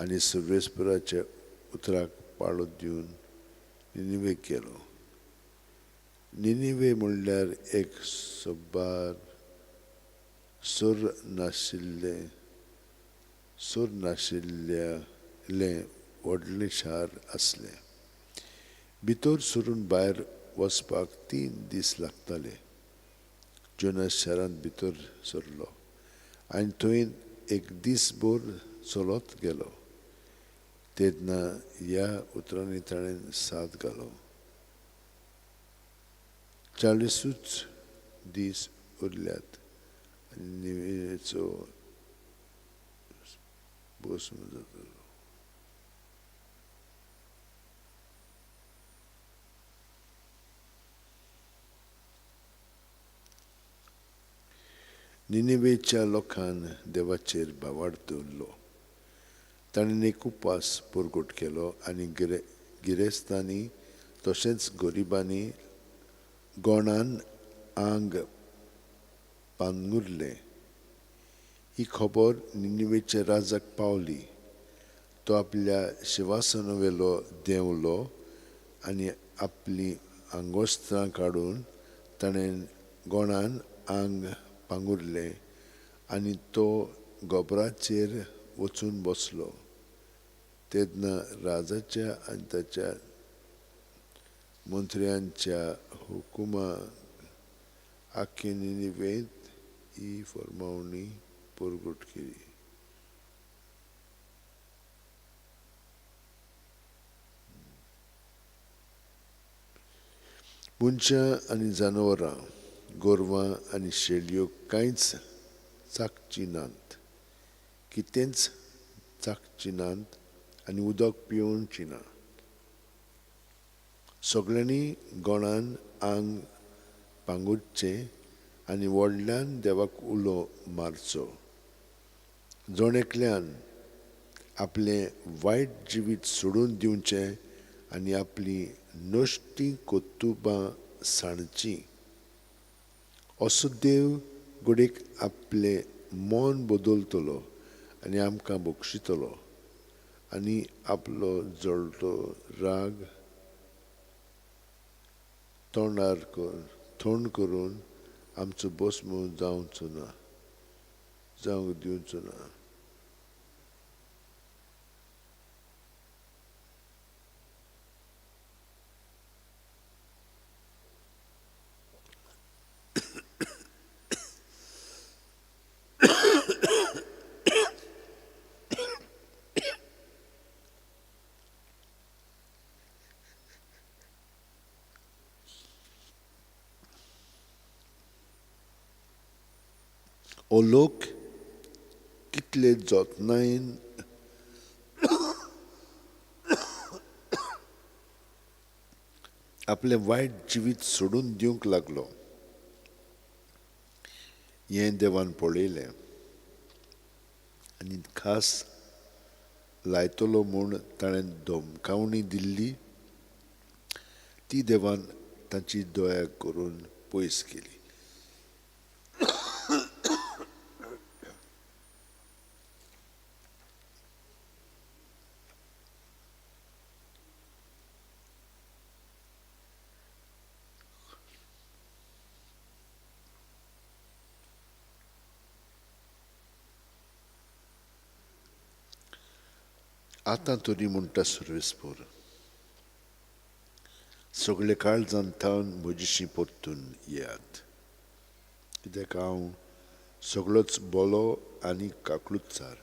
आनी सर्वेस्पराच्या उतराक पाळो दिवन निनिवेक गेलो. निनिवे म्हणल्यार एक सबार सोर नाशिल्लें व्हडलें शार आसलें. भितर सरून भायर वचपाक 3 दीस लागताले. जोनस शारांत भितर सरलो आनी थंय एक दीसभर चलत गेलो. तेन्ना ह्या उतरांनी ताणें साद घालो, 40 दीस उरल्यात आनी निवेचो भस्म जातलो. निनिवेच्या लोकान देवाचेर भावार्थ दवरलो. ताणें एक उपास परगट केलो आनी गिरेस्तांनी तशेंच गरिबांनी गोणान आंग पांगुरलें. ही खबर निनिवेच्या राजाक पावली. तो आपल्या शिवासनावेलो देंवलो आनी आपलीं आंगोस्त्रां काडून ताणें गोणान आंग पांगुरलें आनी तो गोबराचेर वचून बसलो. तेन्ना राजाच्या आनी ताच्या मंत्र्यांच्या हुकुमा आख्खे निनिवेंत ही फर्मावणी परगट केली. मनशां आनी जनावरां, गोरवां आनी शेळयो कांयच चाकची नात, कितेंच चाकची नात आनी उदक पिवची ना. सगळ्यांनी गोणान आंग पांगुरचें आनी व्हडल्यान देवाक उलो मारचो. जण एकल्यान आपलें वायट जिवीत सोडून दिवचें आनी आपली नश्टी कर्तुबां सांडचीं. असो देव घडयेक आपलें मन बदलतलो आनी आमकां बक्षितलो आनी आपलो जळटो राग तोंडार थंड करून आमचो भस्म जावचो ना, जावंक दिवचो ना. ओ लोक कितले जतनायेन आपलें वायट जिवीत सोडून दिवंक लागलो हें देवान पळयलें आनी खास लायतलो म्हूण ताणें धमकावणी दिल्ली ती देवान तांची दया करून पयस केली. आतां तरी म्हणटा सर्वेस्पोर, सगळे काळजान थावन म्हजीशी परतून येयात, कित्याक हांव सगळोच बोलो आनी काकळुतचार.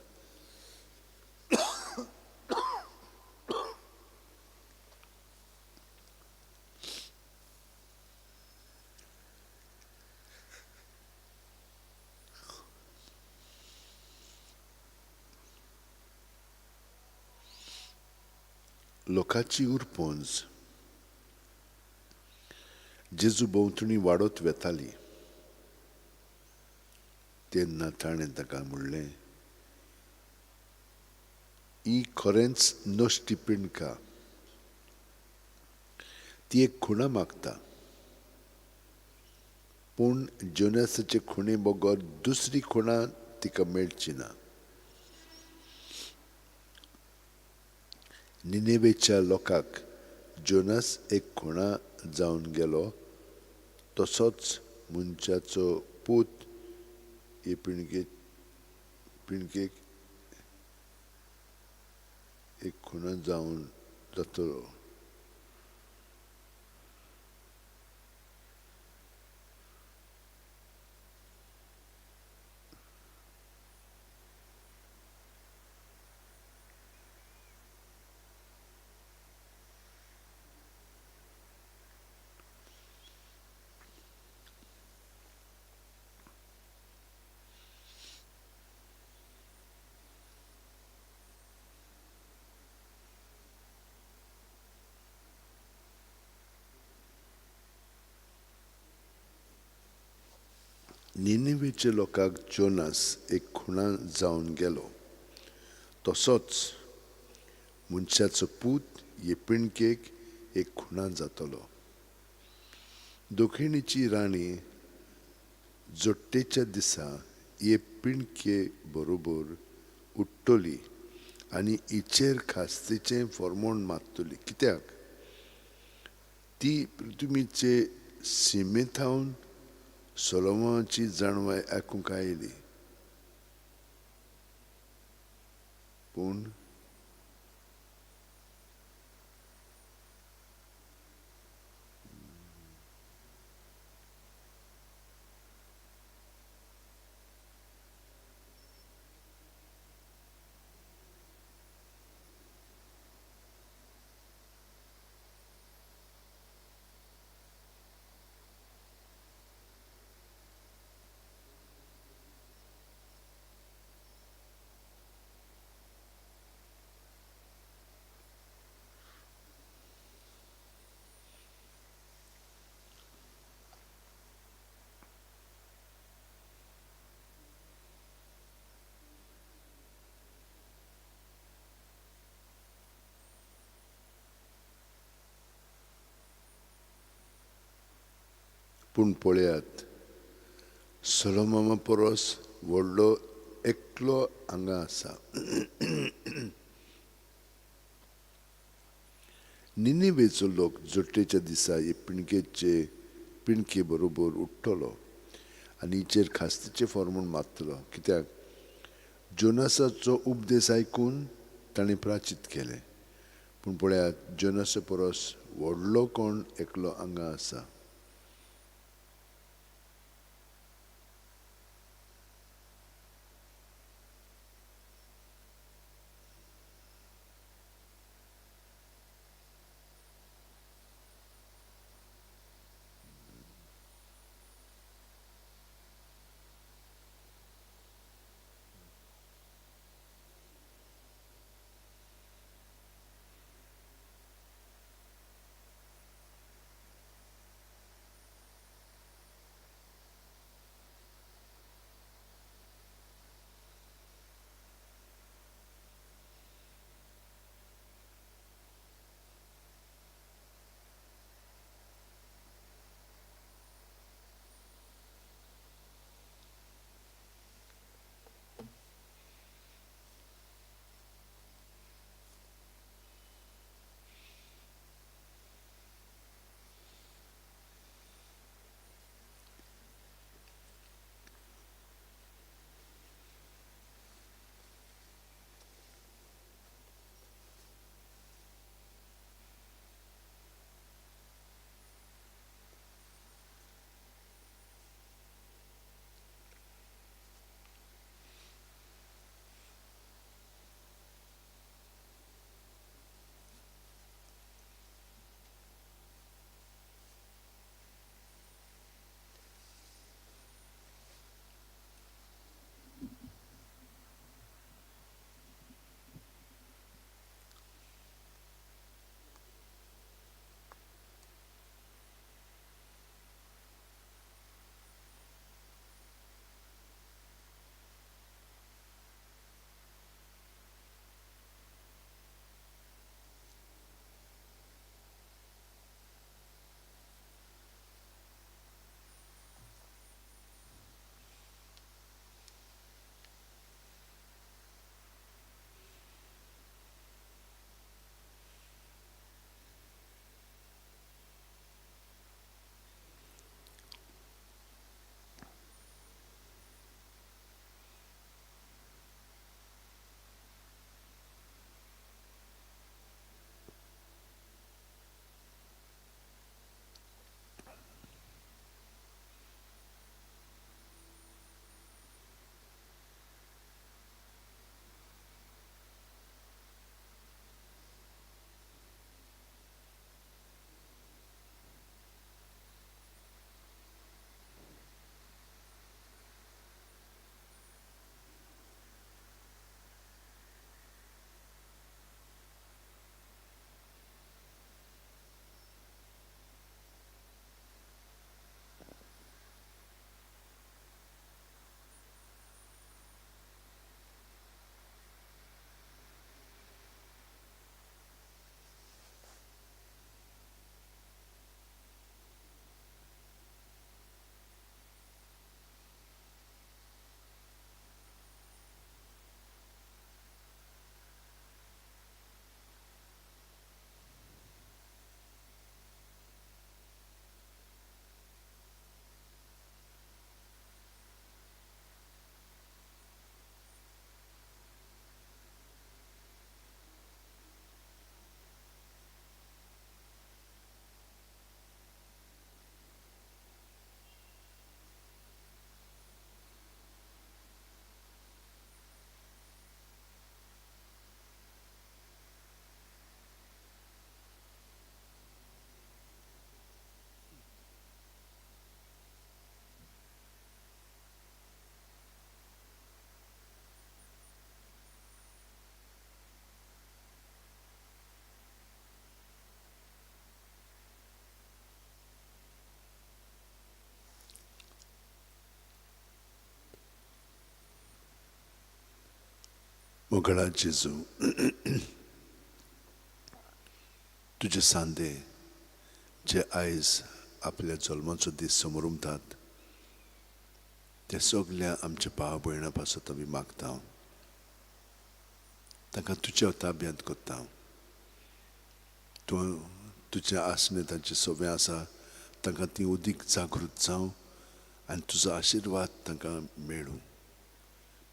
लोकांची उरपोंज जेजू भोंवतणी वाडत वेताली तेन्ना ताणें ताका म्हणलें, ही खरेंच नश्टी पिंडका, ती एक खुणा मागता, पूण जोनासाचे खुणे बगर दुसरी खुणा तिका मेळची ना. निनेवेच्या लोकांक जोनास एक खुणा जावन गेलो, तसोच मनशाचो पूत हे पिणगेक एक खुणा जावन जातलो. निनेवेच्या लोकांक जोनास एक खुणा जावन गेलो, तसोच मनशाचो पूत हे पिणकेक एक खुणा जातलो. दक्षिणेची राणी जोट्टेच्या दिसा हे पिणके बरोबर उठ्ठली आनी हिचेर खास्तेचें फॉर्मोण मारतली, कित्याक ती पृथ्वीचे सिमेथावन सोलोमनाची जाणवाय आयकूंक आयली, पूण पूण पळयात, सोलोमना परस व्हडलो एकलो हांगा आसा. निनेवेचो लोक जोट्टेच्या दिसा हे पिणके बरोबर उठ्ठलो आनी हिचेर खास्तेचें फॉर्मूण मारतलो, कित्याक जोनासाचो उपदेश आयकून ताणें प्राचीत केलें. पूण पळयात, जोनासा परस व्हडलो कोण एकलो हांगा आसा. मोगळा जेजू, तुजे सांदे जे आयज आपल्या जल्माचो दीस समरुमतात ते सगल्या आमच्या भाव भयणां पासत आमी मागता, तांकां तुज्या ताब्यांत करता। तूं तुजें आसणें तांचें सवें आसा, तांकां ती उदीक जागृत जावं आनी तुजो आशिर्वाद तांकां मेळूं।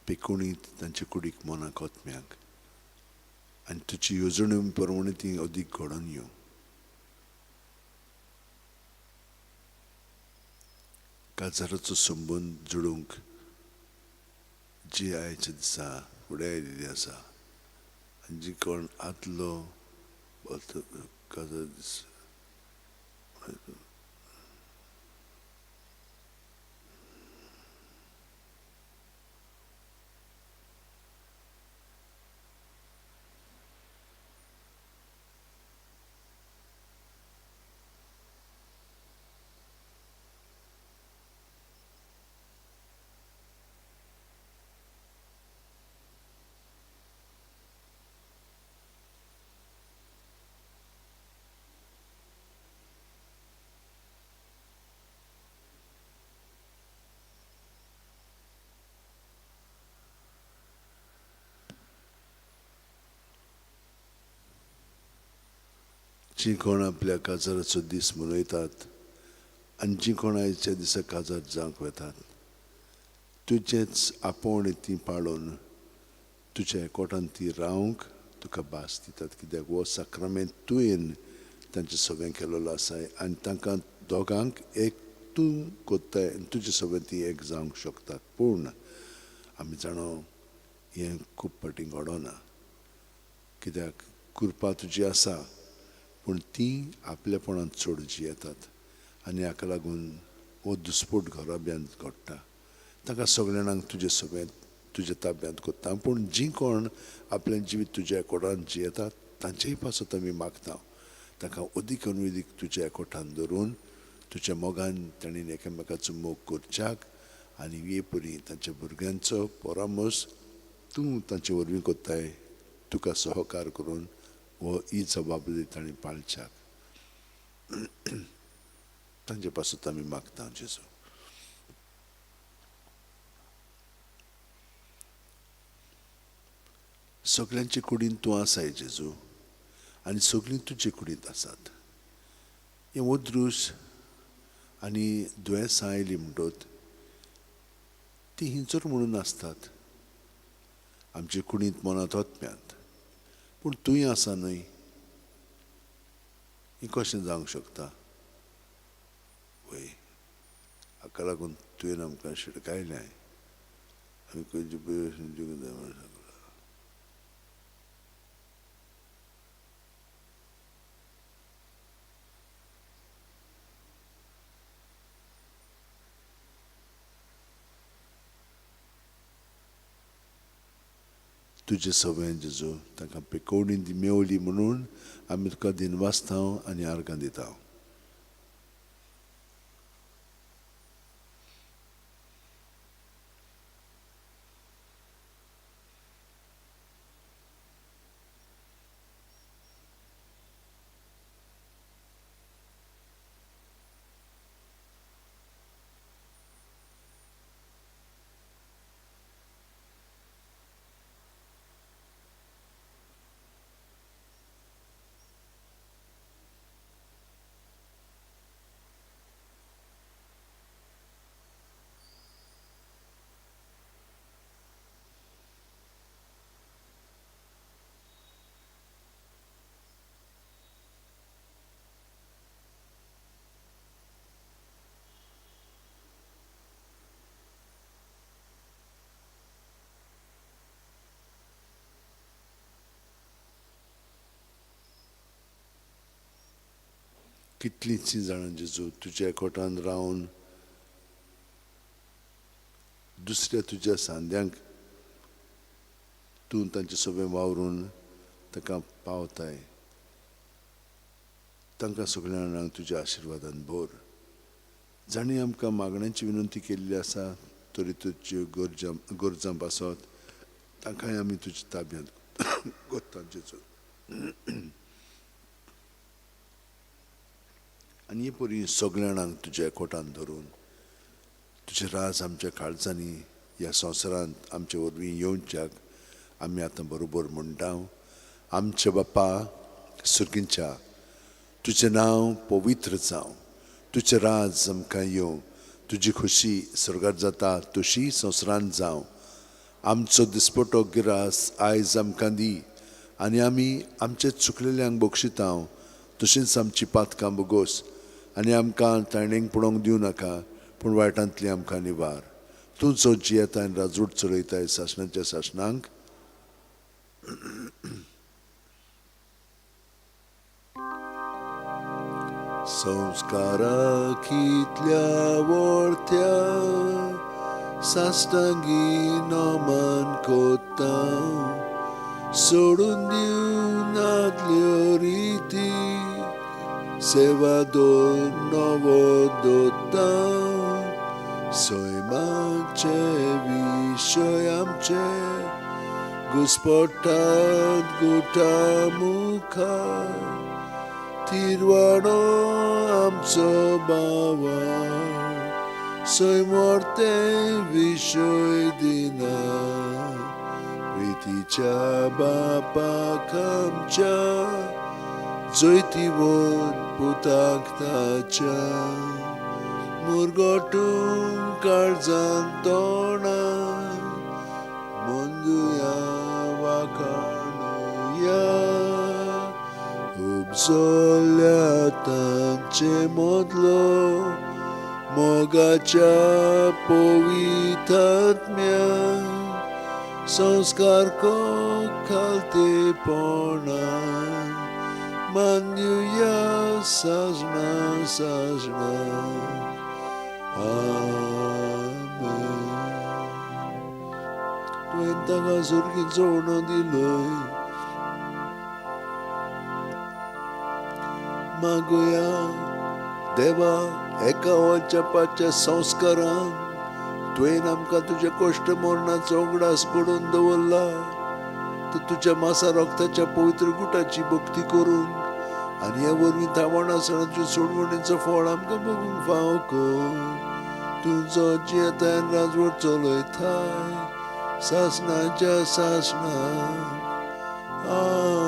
पेकोणीत तांचे कुडीक मनाक ओतम्याक आनी तुजी येवजण्यो प्रमाणे ती अदीक घडोवन येवं। काजाराचो संबंद जुळोवंक जी आयच्या दिसा फुडें आयिल्ली आसा आनी जी कोण आदलो काजार दीस जी कोण आपल्या काजाराचो दीस मनयतात आनी जी कोण आयच्या दिसा काजार जावंक वतात, तुजेच आपोवणें ती पाळून तुज्या एकवटान ती रावंक तुका भास दितात, कित्याक हो साक्रामेंत तुवें तांचें सगळें केलेलो आसा आनी तांकां दोगांक एक तूं कोत्ताय आनी तुजे सगळें ती एक जावंक शकतात। पूण आमी जाणो हें खूब फावटी घडना, कित्याक कृपा तुजी आसा पूण ती आपलेपणान चड जियेतात आनी हाका लागून हो दुस्पोट घराब्यांत घडटा। तांकां सगळ्या जाणांक तुजे सगळें तुज्या ताब्यांत कोत्ता, पूण जीं कोण आपलें जिवीत तुज्या एकवटान जियेतात तांचेय पासत आमी मागता, तांकां अदीक अनुदीक तुज्या एकवटान धरून तुज्या मोगान तांणी एकामेकाचो मोग करच्याक आनी हे परी तांच्या भुरग्यांचो परामर्श तूं तांचे वरवीं कोत्ताय, तुका सहकार करून हो ही जबाबदारी तांणी पाळच्याक तांचे पासत आमी मागता जेजू। सगल्यांचे कुडीन तूं आसाय जेजू आनी सगळीं तुजे कुडींत आसात। हें अदृश्य आनी दुयेंसां आयलीं म्हणटत ती हिंचर म्हणून आसतात आमचे कुडींत मनांत ओतम्यांत, पूण तूंय आसा न्हय, हें कशें जावंक शकता? वय, हाका लागून तुवें आमकां शिडकायलें आमी खंयचे जिवंक जाय म्हूण सांगलां। तुजे सवंय जेजू तांकां पेकोवणी मेवली म्हणून आमी तुका दिनवासता आनी आर्गां दिता। कितलींशीं जाणां जेजू तुज्या एकवटान रावन दुसऱ्या तुज्या सांद्यांक तूं तांचे सगळें वावरून तांकां पावताय, तांकां सगळ्या जाणांक तुज्या आशिर्वादान भर। जांणी आमकां मागण्यांची विनंती केल्ली आसा तरी तुज्यो गरजां पासत तांकांय आमी तुज्या ताब्यांत कोत्ता जेजू. आनी हे परी सगल्या जाणांक तुज्या एकवटान धरून तुजें राज आमच्या काळजांनी ह्या संवसारांत आमचे वरवीं येवच्याक आमी आतां बरोबर म्हणटा. आमच्या बापा सुर्गींच्या, तुजें नांव पवित्र जावं, तुजें राज आमकां येवं, तुजी खोशी स्वर्गार जाता तशी संवसारांत जावं. आमचो दिसपटो गिरास आयज आमकां दी आनी आमी आमचे चुकलेल्यांक बक्षिता तशेंच आमची पातकां बोगोस आनी आमकां ताणेंक पळोवंक दिवं नाका, पूण वायटांतली आमकां निवार. तूं जो जियेता आनी राजवट चलयताय सासणाच्या सासणांक. संस्कारा कितल्या वर्त्या साश्टांगी नमन कोत्ता, सोडून दिवन आदल्यो रिती, सेवा दोन नवो दोता. सैमाचे विशय आमचे घुस्पटात गुटा मुखार, तिरवाडो आमचो बावाळ, सैमोर्ते विशय दिना. प्रितीच्या बापाक आमच्या जैतिवंत पुताक ताच्या, मुरगटून काळजान तोंडा मंदुया वाखाणुया. उपजल्या तांचे मदलो मोगाच्या पवित्रात्म्या, संस्कार खालतेपणा मान्युया सासणा सासणा. आमेन. तुवें तांकां सुर्गीचो उणो दिलोय. मागुया. देवा, एका वचपाच्या संस्कारान तुवें आमकां तुज्या कश्ट मरणाचो उगडास घडोवन दवरला, तर तुज्या मासा रक्ताच्या पवित्र गुटाची भक्ती करूंक आनी ह्या वरवीं थावण आसतना तुज्या सोडवणीचो फळ आमकां बघूंक फावो कर. तुजो जियेतान राजवट चलयताय सासणाच्या सासणाक. आमेन.